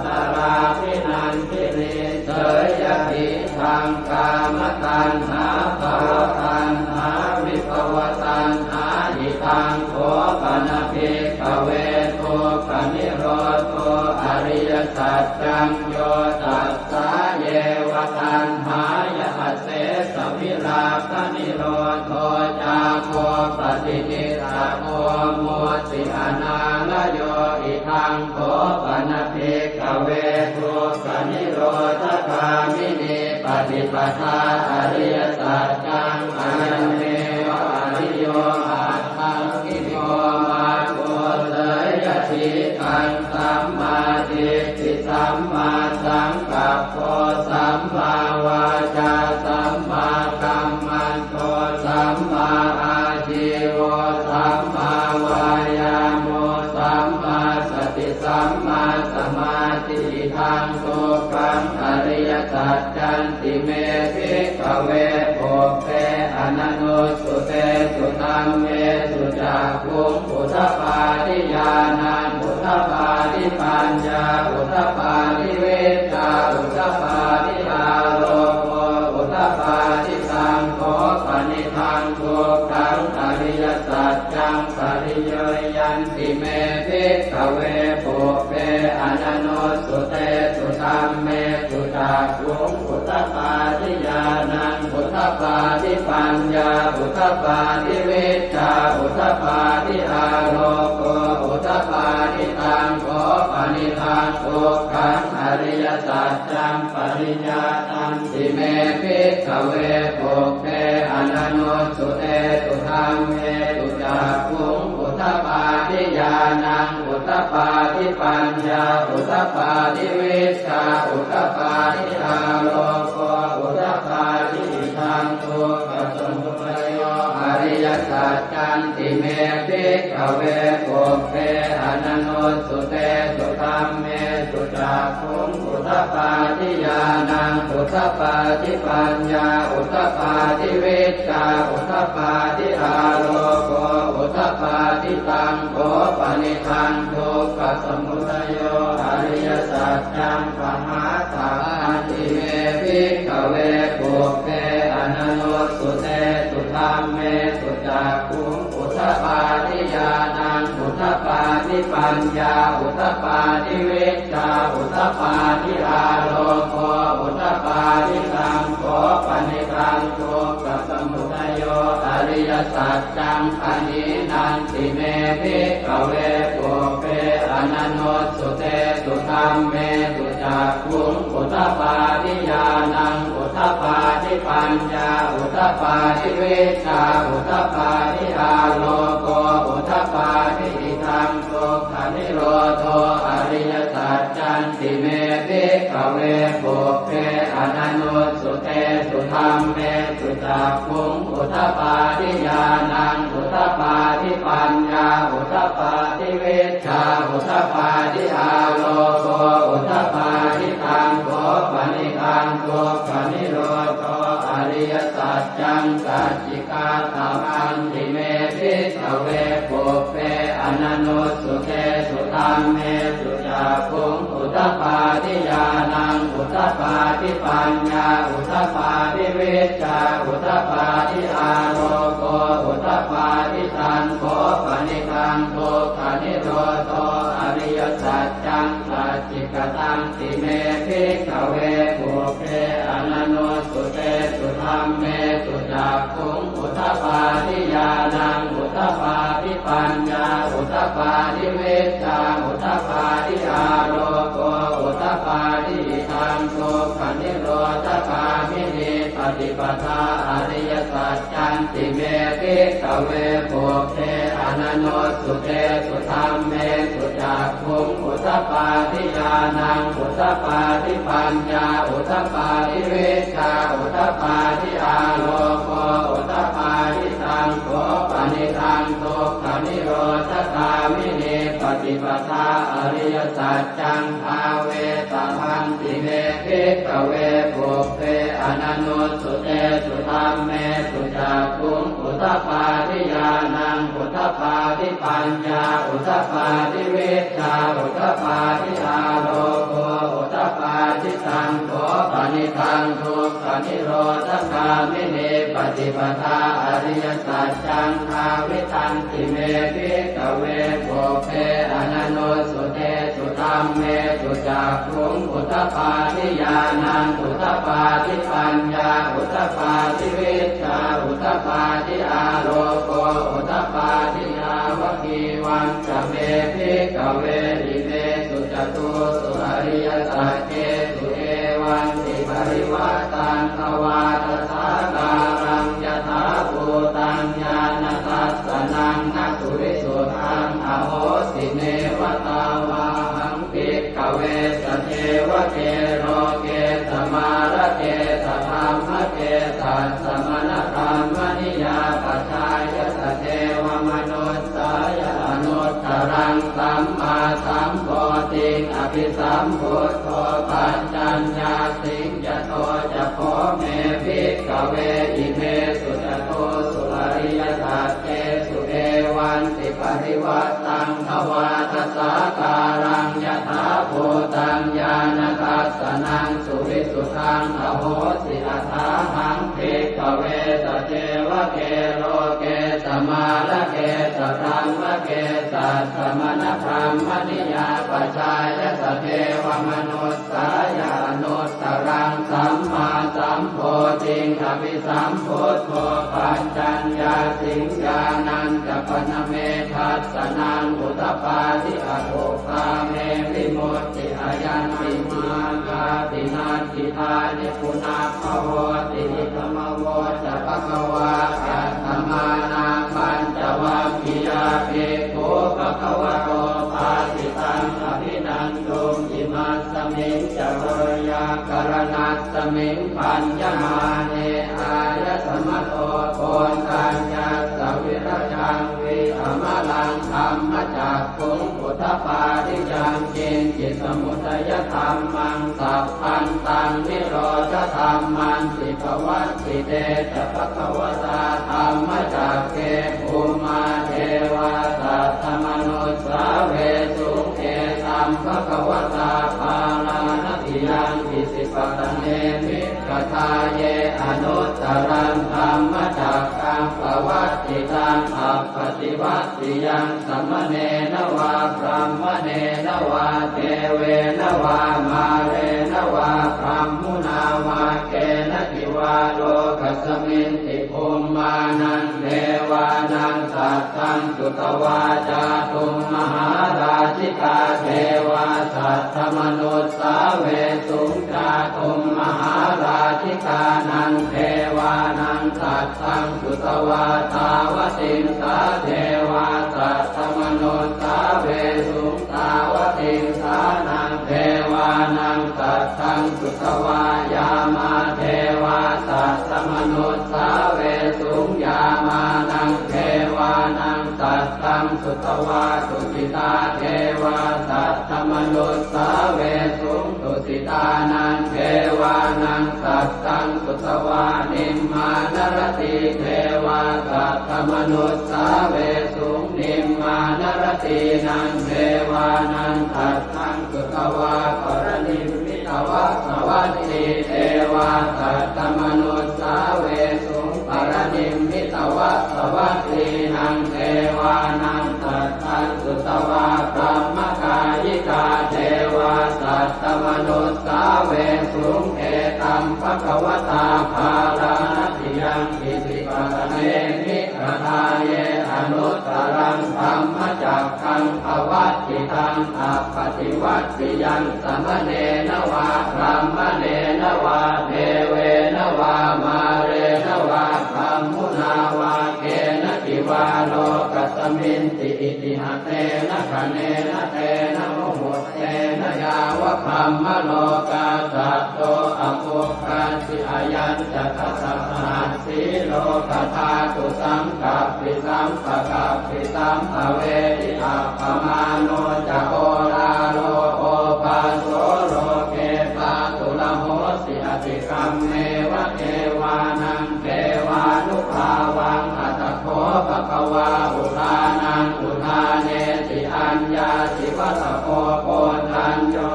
tatrābhinandinī. Seyyathīdaṃ: kāmataṇhā bhavataṇhā vibhavataṇhā. Idaṃ kho pana bhikkhave dukkhanirodho ariyasaccaṃ: yo tassāyeva taṇhāya asesavirāganirodho cāgo paṭinissaggo mutti anālayo. Idaṃ kho pana bhikkhave dukkhanirodhagāminī paṭipadā ariyasaccaṃ: ayameva ariyo aṭṭhaṅgiko maggo. Seyyathīdaṃ: sammādiṭṭhi sammāsaṅkappo sammāvācā sammākammanto sammāājīvo sammāvāyāmo sammāsati sammāsamādhi. Idaṃ dukkhaṃ ariyasaccanti me bhikkhave pubbe ananussutesu dhammesu cakkhuṃ udapādi ñāṇaṃ udapādi paññā udapādi vijjā udapādi āloko udapādi. Taṃ kho panidaṃ dukkhaṃ ariyasaccaṃ pariññeyyanti me bhikkhave pubbe ananussutesu dhammesu cakkhuṃ udapādi ñāṇaṃ udapādi paññā udapādi vijjā udapādi āloko udapādi. Taṃ kho panidaṃ dukkhaṃ ariyasaccaṃ pariññātanti me bhikkhave pubbe ananussutesu dhammesu cakkhuṃ udapādi ñāṇaṃ udapādi paññā udapādi vijjā udapādi āloko udapādi. Idaṃ dukkhasamudayo ariyasaccanti me bhikkhave pubbe ananussutesu dhammesu cakkhuṃ udapādi ñāṇaṃ udapādi paññā udapādi vijjā udapādi āloko udapādi. Taṃ kho panidaṃ dukkhasamudayo ariyasaccaṃ pahātabbanti me bhikkhave pubbe ananussutesu dhammesu cakkhuṃ udapādi ñāṇaṃ udapādi paññā udapādi vijjā udapādi āloko udapādi. Taṃ kho panidaṃ dukkhasamudayo ariyasaccaṃ pahīnanti me bhikkhave pubbe ananussutesu dhammesu cakkhuṃ udapādi ñāṇaṃ udapādi paññā udapādi vijjā udapādi āloko udapādi. Idaṃ dukkhanirodho ariyasaccanti me bhikkhave pubbe ananussutesu dhammesu cakkhuṃ udapādi ñāṇaṃ udapādi paññā udapādi vijjā udapādi āloko udapādi. Taṃ kho panidaṃ dukkhanirodho ariyasaccaṃ sacchikātamanti me bhikkhave pubbe ananussutesu dhammesu cakkhuṃ udapādi ñāṇaṃ udapādi paññā udapādi vijjā udapādi āloko udapādi. Taṃ kho panidaṃ dukkhanirodho ariyasaccaṃ sacchikatanti me bhikkhave pubbe ananussutesu dhammesu cakkhuṃ udapādi ñāṇaṃ udapādi paññā udapādi vijjā udapādi āloko udapādi. Idaṃ dukkhanirodhagāminī paṭipadā ariyasaccanti me bhikkhave pubbe ananussutesu dhammesu cakkhuṃ udapādi ñāṇaṃ udapādi paññā udapādi vijjā udapādi āloko udapādi. Taṃ kho panidaṃ dukkhanirodhagāminī paṭipadā ariyasaccaṃ bhāvetabbanti me bhikkhave pubbe ananussutesu dhammesu cakkhuṃ udapādi ñāṇaṃ udapādi paññā udapādi vijjā udapādi āloko udapādi. Taṃ kho panidaṃ dukkhanirodhagāminī paṭipadā ariyasaccaṃ bhāvitanti me bhikkhave pubbe ananussutesu dhammesu cakkhuṃ udapādi ñāṇaṃ udapādi paññā udapādi vijjā udapādi āloko udapādi. Yāvakīvañca me bhikkhave imesu catūsu ariyasaccesu evantiparivaṭṭaṃ dvādasākāraṃ yathābhūtaṃ ñāṇadassanaṃ na suvisuddhaṃ ahosi. Neva tāvāhaṃ bhikkhave sadevake loke samārake sadhammake sassamaṇabrāhmaṇiyā pajāya sadevamanussāya anuttaraṃ sammāsambodhiṃ abhisambuddho paccaññāsiṃ. Yato ca kho me bhikkhave imesu catūsu ariyasaccesu evantiparivaṭṭaṃ dvādasākāraṃ yathābhūtaṃ ñāṇadassanaṃ suvisuddhaṃ ahosi. Athāhaṃ bhikkhave sadevake loke samārake sadhammake sassamaṇabrāhmaṇiyā pajāya sadevamanussāya anuttaraṃ sammāsambodhiṃ abhisambuddho paccaññāsiṃ. Ñāṇañca pana me dassanaṃ udapādi akuppā me vimutti ayaṃ nibbānāti natthi dāni punabbhavoti. Idamavoca bhagavā. Attamanā pañcavaggiyā bhikkhū bhagavato bhāsitaṃ abhinanduṃ. Imasmiñca veyyākaraṇasmiṃ bhaññamāne āyasmato koṇḍaññassa virajaṃ vītamalaṃ dhammacakkhuṃ udapādi yaṅkiñci samudayadhammaṃ sabbantaṃ nirodhadhammanti. Pavattite ca bhagavatā dhammacakke bhummā devā saddamanussāvesuṃ: Etaṃ bhagavatā Bārāṇasiyaṃ Isipatane Migadāye anuttaraṃ dhammacakkaṃ pavattitaṃ taṃ appaṭivattiyaṃ samaṇena vā brāhmaṇena vā devena vā mārena vā brahmunā vā kenaci vā lokasminti bhummānaṃ devānaṃ saddaṃ sutvā cātummahārājikā devā saddamanussāvesuṃ. Cātummahārājikānaṃ devānaṃ saddaṃ sutvā tāvatiṃsā devā saddamanussāvesuṃ. Tāvatiṃsānaṃ devānaṃ saddaṃ sutvā yāmā devā saddamanussāvesuṃ. Yāmānaṃ devānaṃ saddaṃ sutvā tusitā devā saddamanussāvesuṃ. Tusitānaṃ devānaṃ saddaṃ sutvā nimmānaratī devā saddamanussāvesuṃ. Nimmānaratīnaṃ devānaṃ saddaṃ sutvā paranimmitavasavatī devā saddamanussāvesuṃ. Paranimmitavasavattīnaṃ devānaṃ saddaṃ sutvā brahmakāyikā devā saddamanussāvesuṃ. Etaṃ bhagavatā bārāṇasiyaṃ isipatane migadāye anuttaraṃ dhammacakkaṃ pavattitaṃ appaṭivattiyaṃ samaṇena vā brāhmaṇena vā devena vā mārena vā brahmunā vā kenaci vā lokasminti. Itiha tena khaṇena tena muhuttena yāva brahmalokā saddo abbhuggacchi. Ayañca dasa sahassī lokadhātu saṅkappi sampakappi sampavedhi. Appamāṇo ca oḷāro obhāso loke pāturahosi atikammeva devānaṃ devānubhāvaṃ. Atha kho bhagavā udānaṃ udānesi: Aññāsi vata bho Koṇḍañño,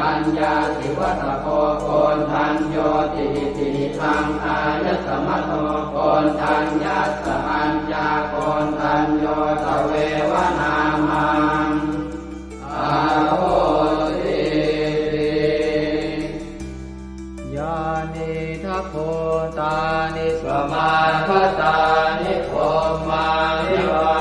aññāsi vata bho Koṇḍaññoti. Itihidaṃ āyasmato Koṇḍaññassa aññākoṇḍañño tveva nāmaṃ ahosīti. Yānīdha bhūtāni samāgatāni bhummāni vā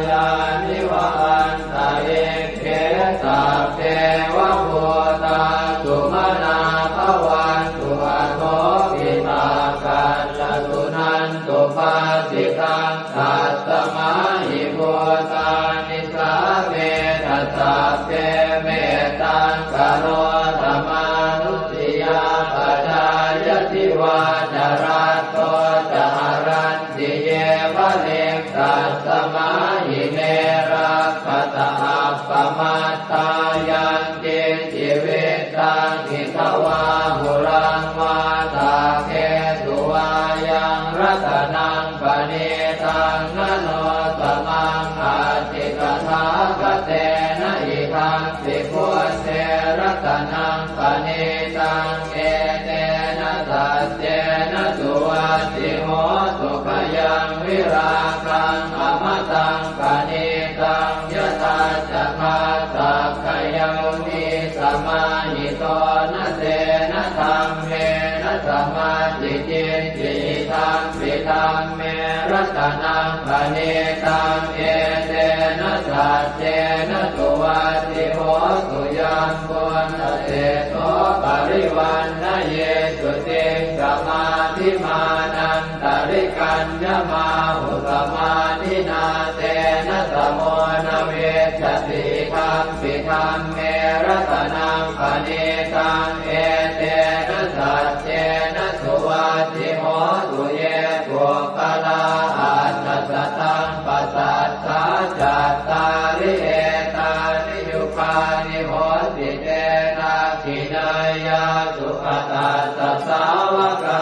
yāni va antalikkhe sabbeva bhūtā sumanā bhavantu athopi sakkacca suṇantu bhāsitaṃ. Tasmā hi bhūtā nisāmetha sabbe mettaṃ karotha mānusiyā pajāya divā ca ratto ca haranti ye baliṃ. Tasmā hi ne rakkhatha appamattā yaṃ kiñci vittaṃ idha vā huraṃ vā saggesu vā yaṃ ratanaṃ paṇītaṃ na no samaṃ atthi tathāgatena. Idampi buddhe ratanaṃ paṇītaṃ etena saccena suvatthi hotu. Khayaṃ virāgaṃ amataṃ paṇītaṃ yadajjhagā sakyamunī samāhito na tena dhammena samatthi kiñci. Idampi dhamme ratanaṃ paṇītaṃ etena saccena suvatthi hotu. Yambuddhaseṭṭho parivaṇṇayī suciṃ samādhimānan tarikaññamāhu samādhinā tena samo na vijjati. Idampi dhamme ratanaṃ paṇītaṃ etena saccena suvatthi hotu. Ye puggalā aṭṭha sataṃ pasaṭṭhā cattāri etāni yugāni honti te dakkhiṇeyyā sugatassa sāvakā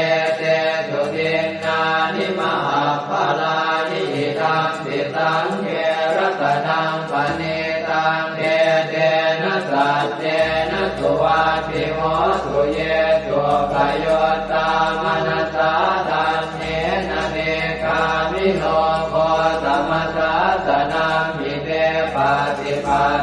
etesu dinnāni mahapphalāni. Idampi saṅghe ratanaṃ paṇītaṃ etena saccena suvatthi hotu. Ye suppayuttā manasā daḷhena nikkāmino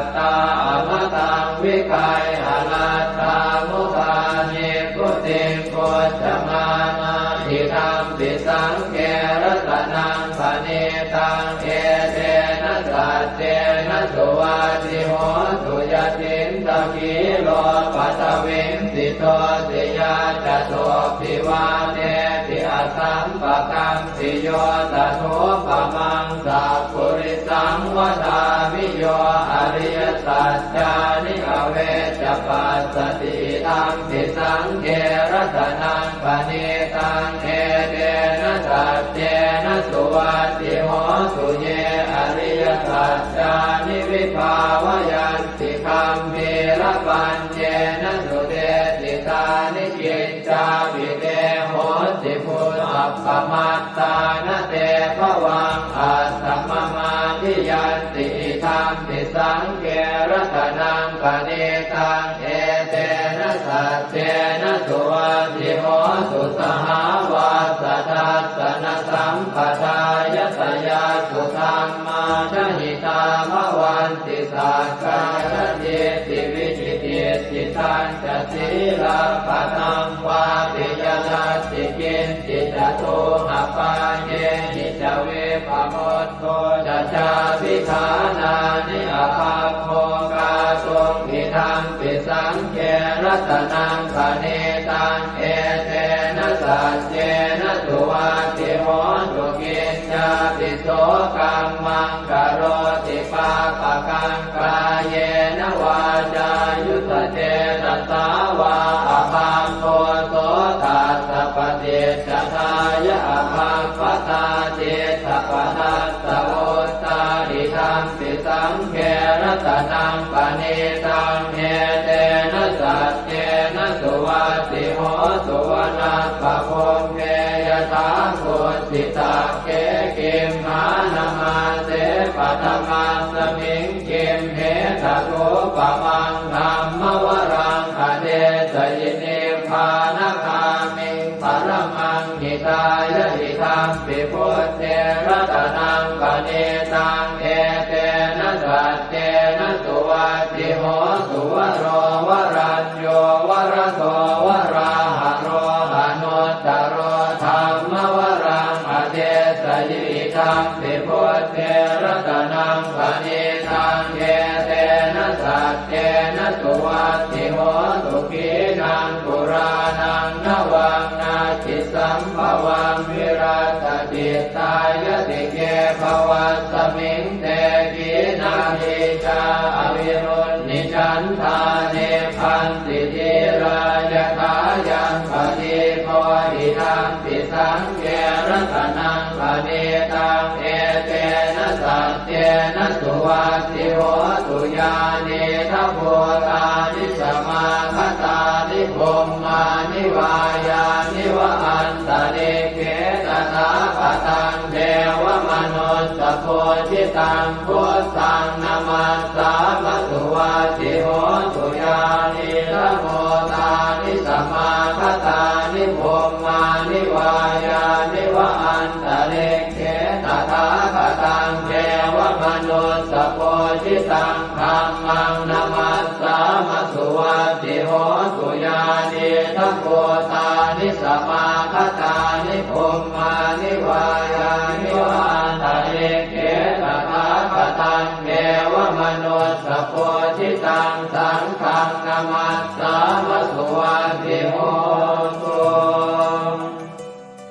Amataṃ vigayha laddhā mudhā nibbutiṃ bhuñjamānā idampi saṅghe ratanaṃ paṇītaṃ etena saccena suvatthi hotu. Yacittakhīlo paṭhaviṃ sito siyā catubbhi vātebhi asampakampiyo tathūpamaṃ sappurisaṃ vadāmi yo ariyasaccāni avecca passati idampi saṅghe ratanaṃ paṇītaṃ etena saccena suvatthi hotu. Ye ariyasaccāni vibhāvayanti gambhīrapaññena sudesitāni kiccāpi te honti bhusappamattā na te bhavaṃ atthamamādiyanti idampi saṅghe ratanaṃ paṇītaṃ etena saccena suvatthi hotu. Sahāvassa dassanasambhadāya tayassu dhammā jahitā bhavanti sakkāyadiṭṭhi vicikicchitañca sīlabbataṃ vāpi yadatthi kiñci catūhapāyehi ca vippamu tto ca cābhiṭhānāni abhabbo kātuṃ idampi saṅghe ratanaṃ paṇītaṃ etena saccena suvatthi hotu. Kiñcāpi so kammaṃ karoti pāpakaṃ kāyena vācāyuda cetasā vā abhabbo so tassa paṭicca dāya abhabbatā diṭṭhapadassa vuttā idampi saṅghe ratanaṃ paṇītaṃ etena saccena suvatthi hotu. Vanappagumbe yathā kussitakkhē gimhānamāse paṭhamasmiṃ gimhe tathūpamaṃ dhammavaraṃ adesayi nibbānagāmiṃ paramaṃ hitāya idampi buddhe ratanaṃ paṇītaṃ etena saccena suvatthi hotu. Varo varañño varado varāharo anuttaro dhammavaraṃ adesayi idampi buddhe ratanaṃ paṇītaṃ etena saccena suvatthi hotu. Khīṇaṃ purāṇaṃ navaṃ natthi sambhavaṃ virattacittāyatike bhavasmiṃ te khīṇabījā avirūḷhichandā nibbanti dhīrā yathāyaṃ padīpo idampi saṅghe ratanaṃ paṇītaṃ etena saccena suvatthi hotu. Yānīdha bhūtāni samāgatāni bhummāni vā yāni va antalikkhe tathāgataṃ devamanussapūjitaṃ buddhaṃ namassāma suvatthi hotu. Yānīdha bhūtāni samāgatāni bhummāni vā yāni va antalikkhe tathāgataṃ devamanussapūjitaṃ dhammaṃ namassāma suvatthi hotu. Yānīdha bhūtāni samāgatāni bhummāni vā yāni va antalikkhe tathāgataṃ devamanussapūjitaṃ saṅghaṃ namassāma suvatthi hotu.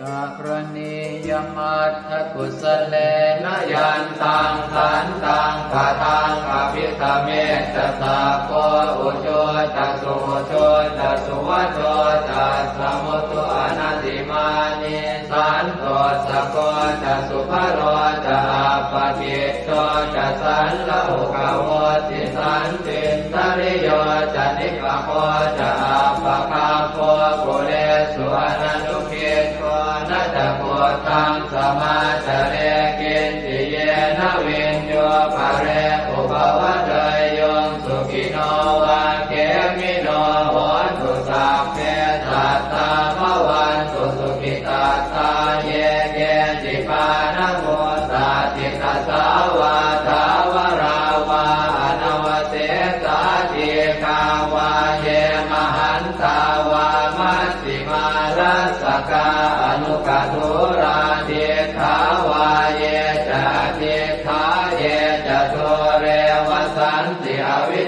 Karaṇīyamatthakusalena yantaṃ santaṃ padaṃ abhisamecca sakko ujū ca suhujū ca suvaco cassa mudu anatimānī santussako ca subharo ca appakicco ca sallahukavutti santindriyo ca nipako ca appagabbho kulesu ananu giddho na ca khuddaṃ samācare kiñci yena viññū pare upavadeyyuṃ. Sukhino vā khemino hontu sabbe sattā bhavantu sukhitattā. Ye keci pāṇabhūtatthi tasā vā thāvarā vā anava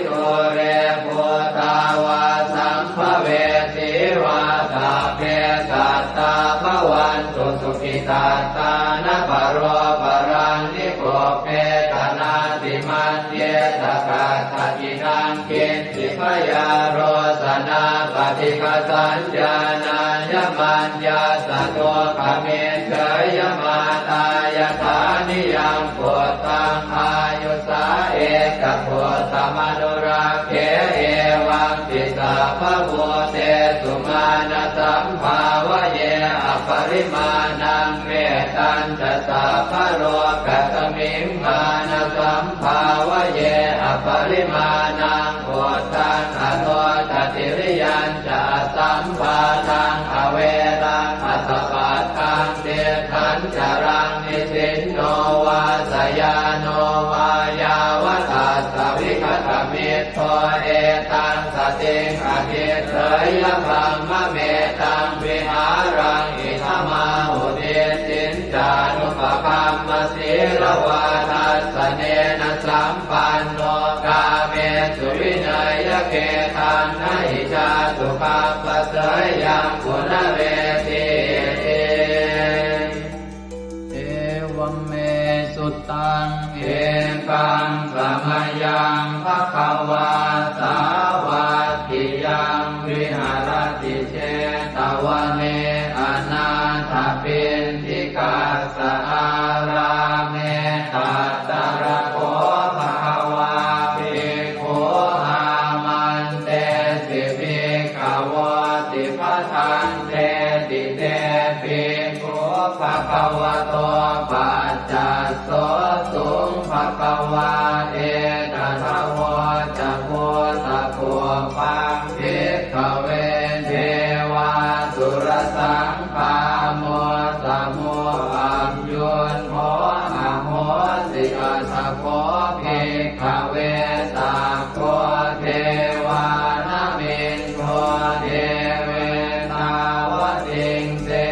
dūre bhūtā vā sambhavesī vā, sabbe sattā bhavantu sukhitattā. Na paro paraṃ nikubbetha, nātimaññetha katthaci naṃ kiñ ci. Byārosanā paṭighasaññā, nāññamaññassa dukkhamiccheyya. Mātā yathā niyaṃ puttaṃ, āyusā ekaputtamanurakkhe, evampi sabbabhūtesu, mānasambhāvaye aparimāṇaṃ. Mettañca sabbalokasmiṃ, mānasambhāvaye aparimāṇaṃ, uddhaṃ adho ca tiriyañca, asambādhaṃ averaṃ asapattaṃ. Tiṭṭhañcaraṃ nisinno vā, sayāno vā yāvatassa vigatamiddho, etaṃ satiṃ adhiṭṭheyya, brahmametaṃ vihāraṃ idhamāhu. Diṭṭhiñcānupagamma sīlavā, dassanena sampanno, kāmesu vineyya gedhaṃ, na hi jātu gabbhaseyyaṃ punaretīti. Evaṃ me sutaṃ. Ekaṃ samayaṃ bhagavā sāvatthiyaṃ viharati jetavane anāthapiṇḍikassa ārāme. Tatra kho bhagavā bhikkhū āmantesi bhikkhavoti. Bhadanteti te bhikkhū bhagavato paccassosuṃ. Bhagavā etadavoca. Bhūtapubbaṃ bhikkhave devāsurasaṅgāmo, samo sambuddho ahosi. Atha kho bhikkhave sakko devānamindo devetāvatiṃse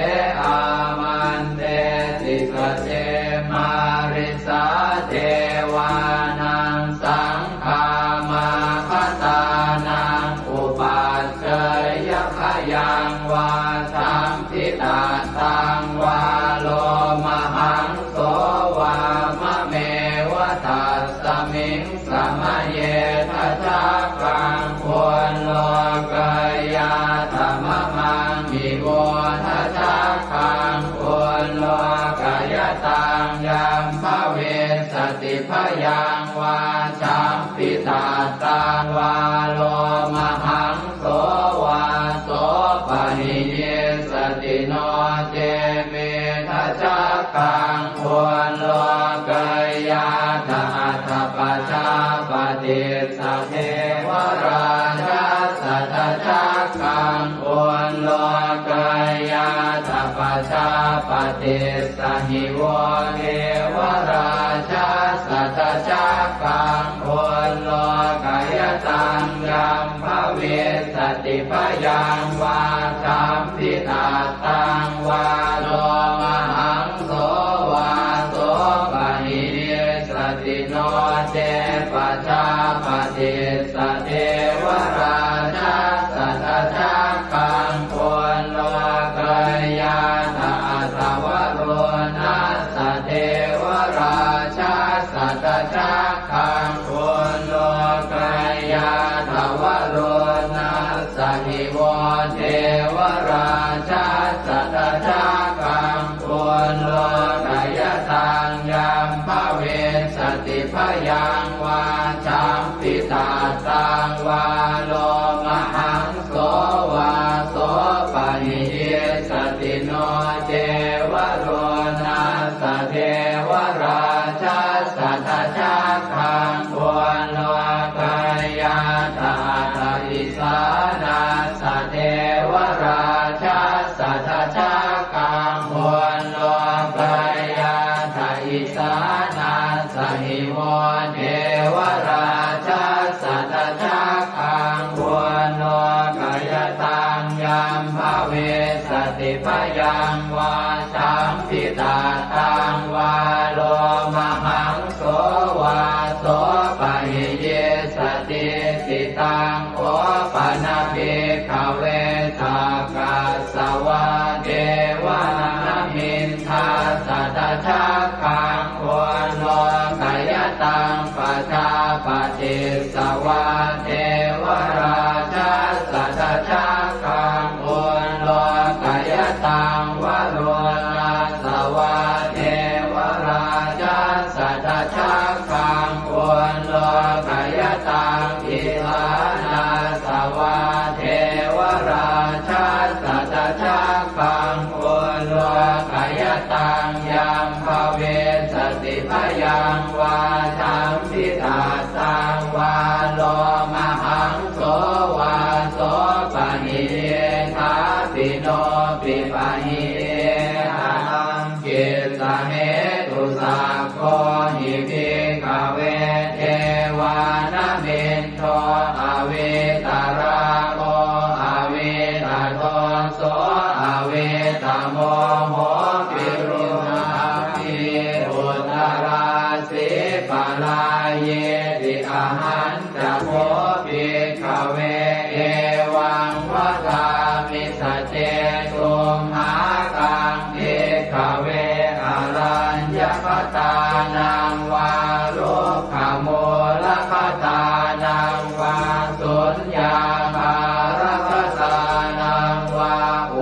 āmantesi. Sace mārisā devānaṃ saṅgāmā bhadānaṃ upajjheyya, bhayaṃ vā samphitattaṃ vā lomahaṃso vā mameva tasmiṃ samaye dhajaggaṃ ullokayātha mamaṃ hi vo dhajaggaṃ ullokayataṃ yam bhavissati bhayaṃ vā samphitattaṃ vā lomahaṃso vā sopahiyissati. No ce me dhajaggaṃ ullokayātha. Atha pajāpatissa devarājassa dhajaggaṃ ullokayātha. Pajāpatissa hi vo devarājassa dhajaggaṃ ullokayataṃ yam bhavissati bhayaṃ vā samphitattaṃ vā lomahaṃso vā sopahiyissati. No ce pajāpatissa devarājassa dhajaggaṃ ullokayātha. Atha varuṇassa devarājassa dhajaggaṃ ullokayātha. Varuṇassa hi vo devarājassa dhajaggaṃ ullokayataṃ yam bhavissati bhayaṃ vā samphitattaṃ vā lomahaṃso vā sopahiyissati. No ce varuṇassa devarājassa dhajaggaṃ ullokayātha. Atha isāṇassa devarājassa dhajaggaṃ ullokayātha. Isāṇassa hi vo devarājassa dhajaggaṃ ullokayataṃ yam bhavissati bhayaṃ vā samphitattaṃ vā lomahaṃso vā sopahiyissati. Jambitattaṃ vā lomahaṃso vā sopāni diṭṭhāpi nopi paṇidhī kataṃ kissa hetu. Sakko hi bhikkhave devānamin do avītarāgo avītadoso avītamoho virūḷhapī uttarāsī parāyīti. Ahañca kho bhikkhave evaṃ vadāmi saccesumhākaṃ bhikkhave araññagatānaṃ vā rukkhamūlagatānaṃ vā suññāgāragatānaṃ vā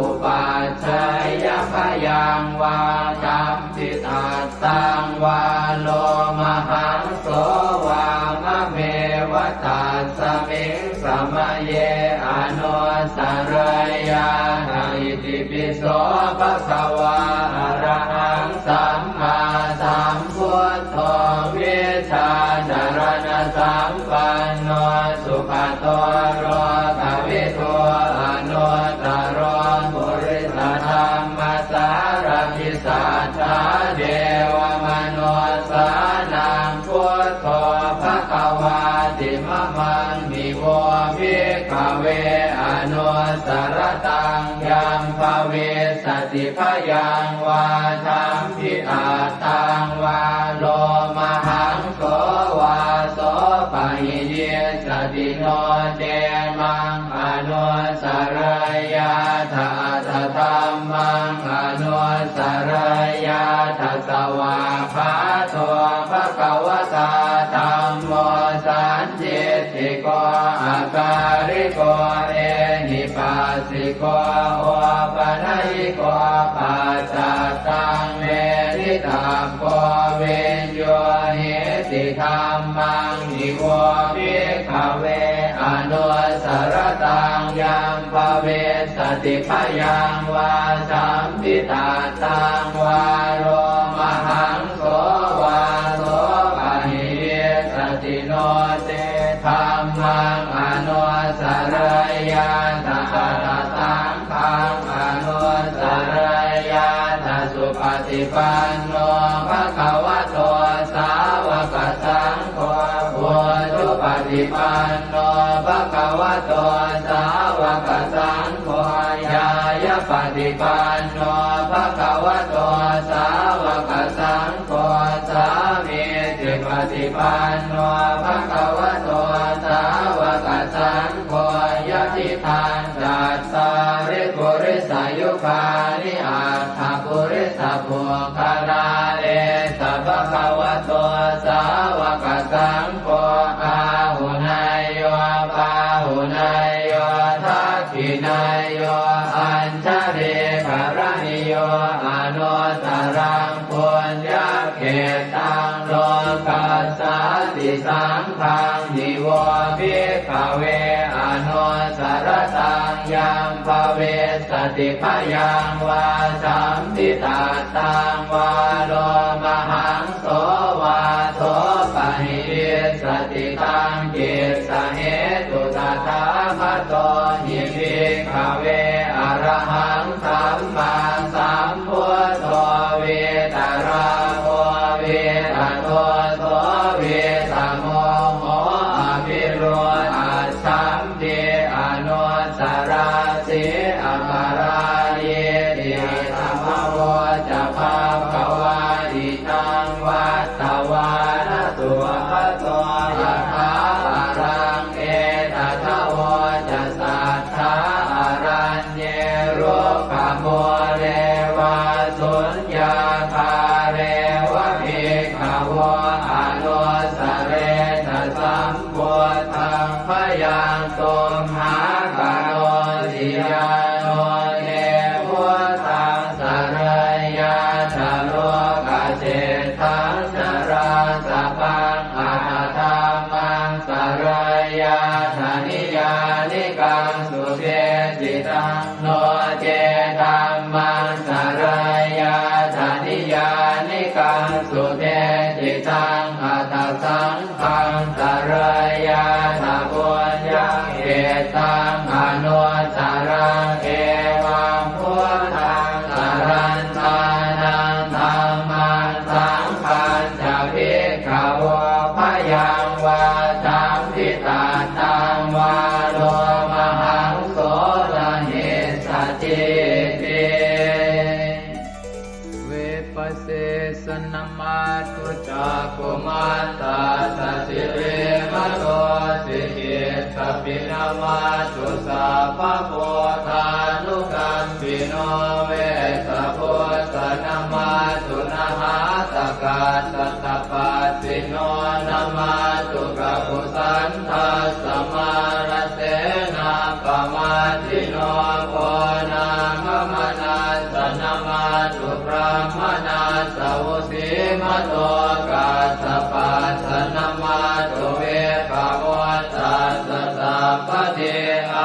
upajjhāyabhayaṃ vā jambitattaṃ vā lomahaṃso vā mameva tasmiṃ samaye anussarayyātha. Itipi so bhagavā arahaṃ sammāsambuddho vijjācaraṇasampanno sugato lokavidū anuttaro purisadammasārathi satthā devamanussānaṃ buddho bhagavāti. Mamaṃ hi vo bhikkhave anussarattaṃ yaṃ bhavissati bhayaṃ vā jambitattaṃ vā lomahaṃso vā sopāhi nissati. No ce maṃ anussarayyātha atha dhammaṃ anussarayyātha. Svākkhāto bhagavatā dhammo sandiṭṭhiko akāliko ehipassiko opanayiko paccattaṃ veditabbo viññūhīti. Dhammaṃ hi vo bhikkhave anussarattaṃ yaṃ bhavissati bhayaṃ vā jambitattaṃ vā lomahaṃso vā sopāhi nissati. No ce dhammaṃ anussarayyātha atha saṅghaṃ anussarayyātha. Supaṭipanno bhagavato sāvakasaṅgho ujupaṭipanno bhagavato sāvakasaṅgho ñāyapaṭipanno bhagavato sāvakasaṅgho sāmīcipaṭipanno bhagavato sāvakasaṅgho yadidaṃ cattāri purisayugāni aṭṭha purisapuggalā esa bhagavato sāvakasaṅgho āhuneyyo pāhuneyyo dakkhiṇeyyo añjalikaraṇīyo anuttaraṃ puññakkhettaṃ lokassāti. Saṅghaṃ hi vo bhikkhave anussarattaṃ yaṃ bhavissati bhayaṃ vā jambitattaṃ vā lomahaṃso vā sopāhi nissati. Taṃ kissa hetu tathāgato hi bhikkhave arahaṃ sammāsambuddho vītarāgo vītadoso vītamoho avirūḷhaccham pi anusarāsi aparājīti. Idamavoca bhagavā. Idaṃ vattavāna bhagavato yathābalaṃ etadavoca satthā araññe rukkhamūle vā suññāgāre va bhikkhavo anussaretha sam buddhaṃ bhayaṃ tumhākarosi. Yāno te buddhaṃ sarayyātha lokaseṭṭhaṃ narāsabhaṃ atha dhammaṃ sarayyātha niyyānikaṃ sudesitaṃ. No ce dhammaṃ sarayyātha niyyānikaṃ sudesitaṃ taṃ anuttaraṃ. Evaṃ buddhaṃ sarantānaṃ dhammaṃ saṅghañca bhikkhavo bhayaṃ vā champi tattaṃ vā lomahaṃso na hissatī ti. Vipasīsa namatthu cakkhumantassa sirīmato, sikhīttapi namatthu sabbabuddhānukampino, Vessabhussa namatthu nhātakassa tapassino, namatthu kakusandhassa mārasenappamaddino, Konāgamanassa namatthu brāhmaṇassa vusīmato, Kassapassa namatthu vippamuttassa sabbadhi,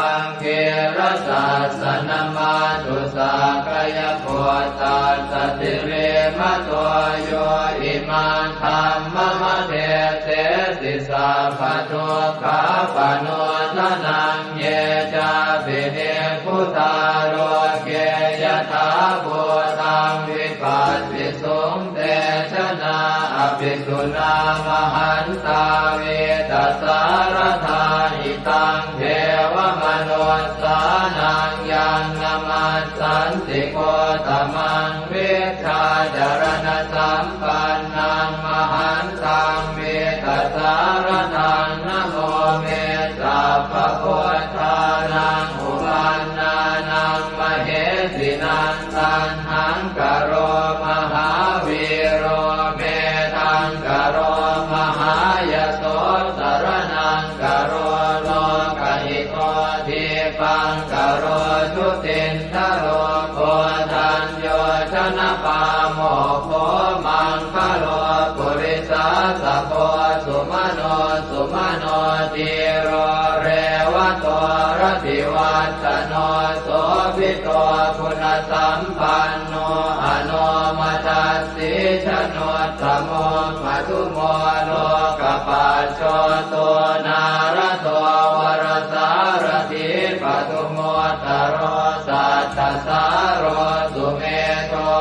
Aṅgīrasassa namatthu sakyaputtassa sirīmato, yo imaṃ dhammamadesesi sabbadukkhāpanūdanaṃ. Ye cāpi nibbutā loke yathābhūtaṃ vipassisuṃ, te janā apisuṇā mahantā vītasāradā. Hitaṃ devamanussānaṃ yaṃ namassanti gotamaṃ, vijjācaraṇasampannaṃ mahantaṃ vītasāradaṃ. Namo me sabbabuddhānaṃ uppannānaṃ mahesinaṃ, Taṇhaṅkaro mahāvīro Medhaṅkaro mahāyaso, Saraṇaṅkaro lokahito, Dīpaṅkaro jutindharo, Koṇḍañño janapāmokkho, Maṅgalo purisāsabho, Sumano sumano dhīro, Revato rativaḍḍhano, Sobhito guṇasampanno, Anomadassī januttamo, Madhumo lokapajjoto, Nārado varasārathī, Padumu ttaro sattasāro, Sumedho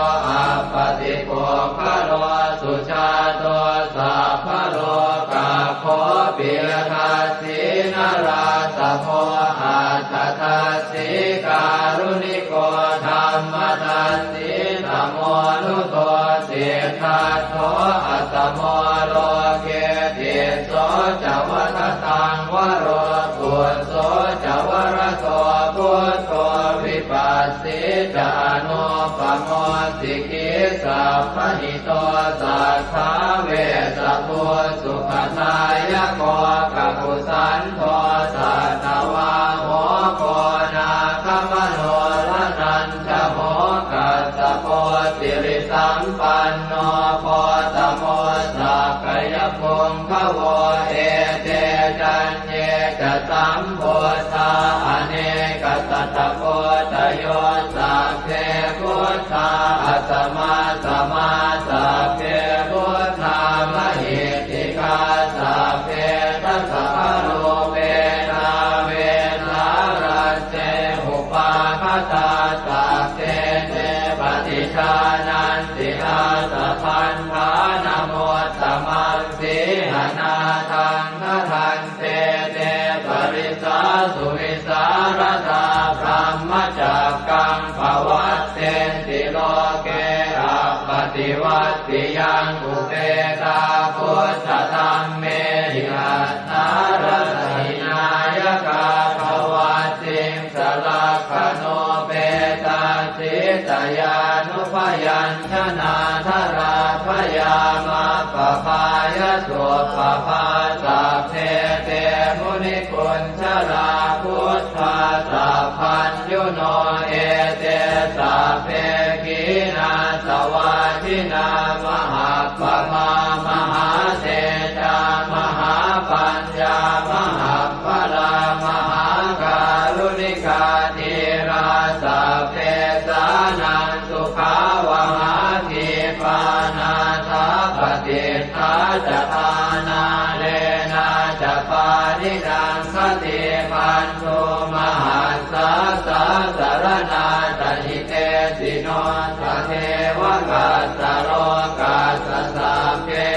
appaṭipuggalo, Sujāto sabbalokaggo, Piyadassī narāsabho, Atthadassī kāruṇiko, Dhammadassī tamonudo, Siddhattho asamo loke, Tisso ca vadataṃ varo, Phusso ca varado buddho, Vipassī ca anuppamo, Sikhī sabbahito satthā, Vessabhū sukhadāyako, Kakusandho satthavāho, Koṇāgamano raṇañ jaho, Kassapo sirisampanno, Gotamo sakyapuṅgavo. Ete caññe ca sambuddhā, anekasatakoṭayo, Sabbe buddhā asamassamā, Sabbe buddhā mahiddhikā, Sabbe dasabalūpetā, Vesālā te upāgatā, Sabbe te paṭijānanti, Ātabandhanamuttamaṃ. Sīhanāthaṃ gaṇhanti, Te parisāsu vivīsāladā, Brahmacakkaṃ pavattenti loke, Appaṭivattiyaṃ upetā, Buddhadhammehi attarata hinayakā, Dvattiṃsalakkhaṇūpetā, Sītayānubyañjanā, Jalābhayamakkhapāya suppabhā. Sabbe te munikuñjalā, Buddhā sabbaññuno, Ete sabbe khīṇāsavā, Jinā mahappamā, Mahātejā mahāpaññā, Mahapphalā mahākāruṇikā, Dhīrā sabbesānaṃ sukhāvahā, Khipā nāthapaṭiṭṭhā ca, Āṇālēnā ca pāṇinaṃ, Te bandhū mahassāsā saraṇā ca hitesino, sadevakassa lokassa sabbe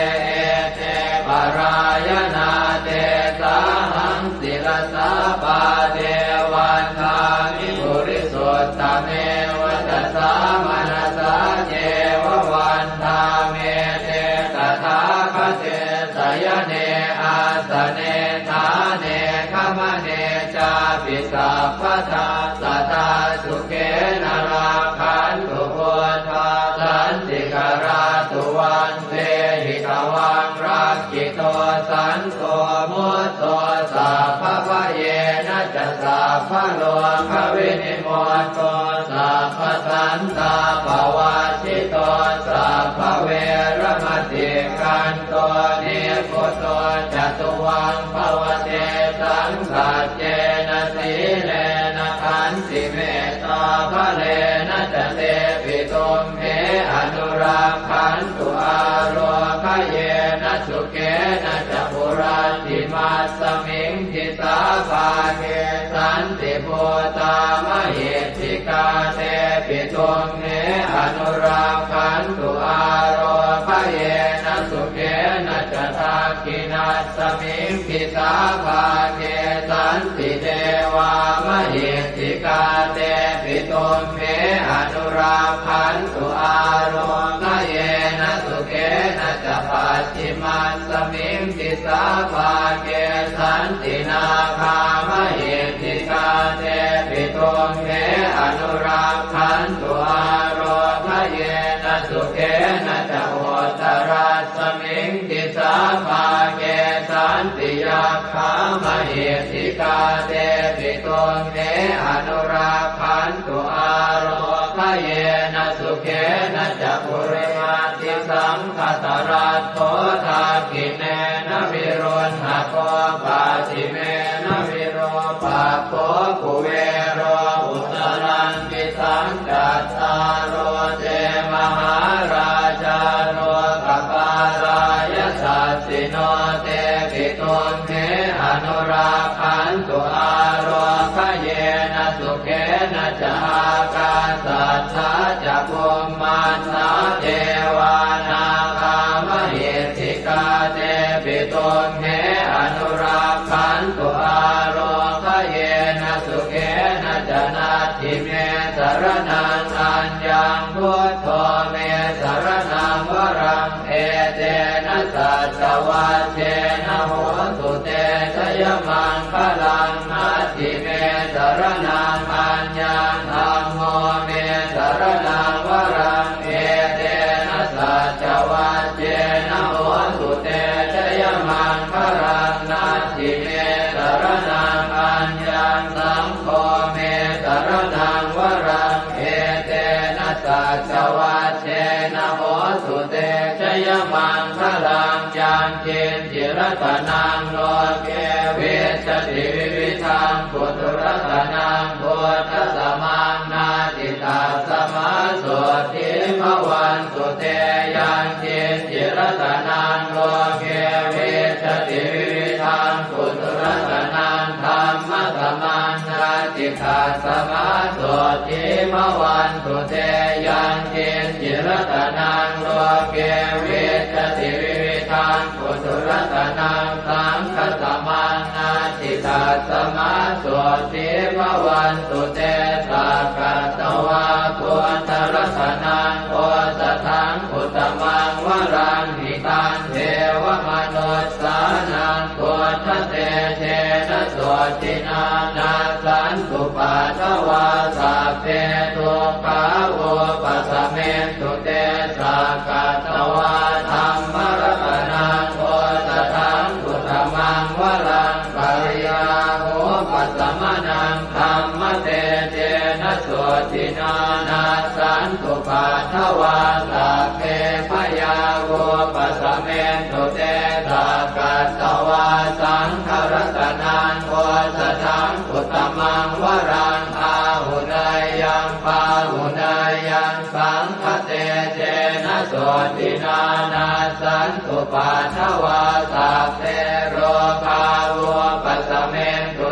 ete parāyanā, tesāhaṃ sirasā pāde vandāmi purisuttame. Vacasā manasā ceva vandāmete tathāgate, sayane āsane ṭhāne gamane cāpi sabbadā, sadā sukhena rakkhantu buddhā santikarā. Tuvaṃ vehi tvaṃ rakkhito santo mutto, sabbabhayena ca sabbarogavinimutto, sabbasantāpavajjito, sabbaveramatikkanto nibbuto ca tuvaṃ bhava. Tesaṃ saccena sīlena khantimettābalena ca, tepi tumhe anurakkhantu ārogyena sukhena ca. Puratthimassa miṃ disābhāge santibhūtā mahiddhikā, tepi tumhe anurakkhantu ārogyena sukhena ca. Dakkhiṇassa miṃ disābhāge santidevā mahiddhikā, tepi tumhe anurakkhantu ārogyena sukhena ca. Pacchimassa miṃ disābhāge santināgā mahiddhikā, tepi tumhe anurakkhantu ārogyena sukhena ca. Uttarassa miṃ disābhāge santiyak khā mahiddhikā, tepi tumhe anurakkhantu ārogyena sukhena ca. Purimaṭṭhisaṅkhasāraddho dakkhiṇena viruḷhako, pacchimena virūpakkho kuvero uttaraṃ disaṃ. Cattāro te mahārājā lokapālā yasassino, tepi tumhe anurakkhantu ārogyena sukhena ca. Ākāsaṭṭhā ca bhummaṭṭhā devā nāgā mahiddhikā, tepi tumhe anurakkhantu ārogyena sukhena ca. Natthi me saraṇaṃ aññaṃ, buddho me saraṇaṃ varaṃ, etena saccavajjena hotu te jayamaṅgalaṃ. Natthi me saraṇaṃ aññaṃ, dhammo me saraṇaṃ varaṃ, etena saccavajjena hotu te jayamaṅgalaṃ. Natthi me saraṇaṃ aññaṃ, saṅgho me saraṇaṃ varaṃ, etena saccavajjena hotu te jayamaṅgalaṃ. Yaṅkiñci ratanaṃ loke vijjati vividhaṃ puthu, ratanaṃ buddhasamaṃ natthi, tasmā sotthī bhavantu te. Yaṅkiñci ratanaṃ loke vijjati vividhaṃ puthu, ratanaṃ dhammasamaṃ natthi, tasmā sotthī bhavantu te. Yaṅkiñci ratanaṃ loke vijjati vividhaṃ puthu, ratanaṃ saṅghasamaṃ natthi, tasmā sotthī bhavantu te. Sakkatvā buddharatanaṃ osathaṃ uttamaṃ varaṃ, hitaṃ devamanussānaṃ buddhatejena sotthinā, nassantupaddavā sabbe dukkhā vūpasamentu te. Sakkatvā dhammaratanaṃ osathaṃ uttamaṃ varaṃ, bhayāvūpasamanaṃ dhammatejena sotthinā, nassantupaddavā sabbe bhayā vūpasamentu te. Sakkatvā saṅgharatanaṃ osathaṃ uttamaṃ varaṃ, āhuneyyaṃ pāhuneyyaṃ saṅghatejena sotthinā, nassantupaddavā sabbe rogā vūpasamentu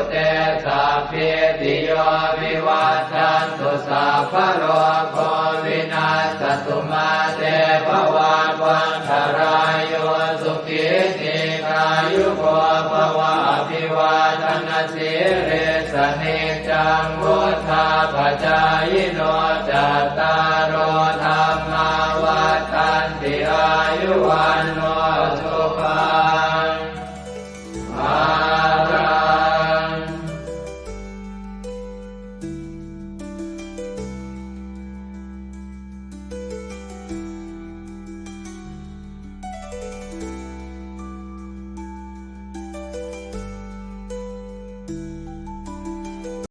sīlissa niccaṃ vuḍḍhāpacāyino, cattāro dhammā vaḍḍhanti: āyu vaṇṇo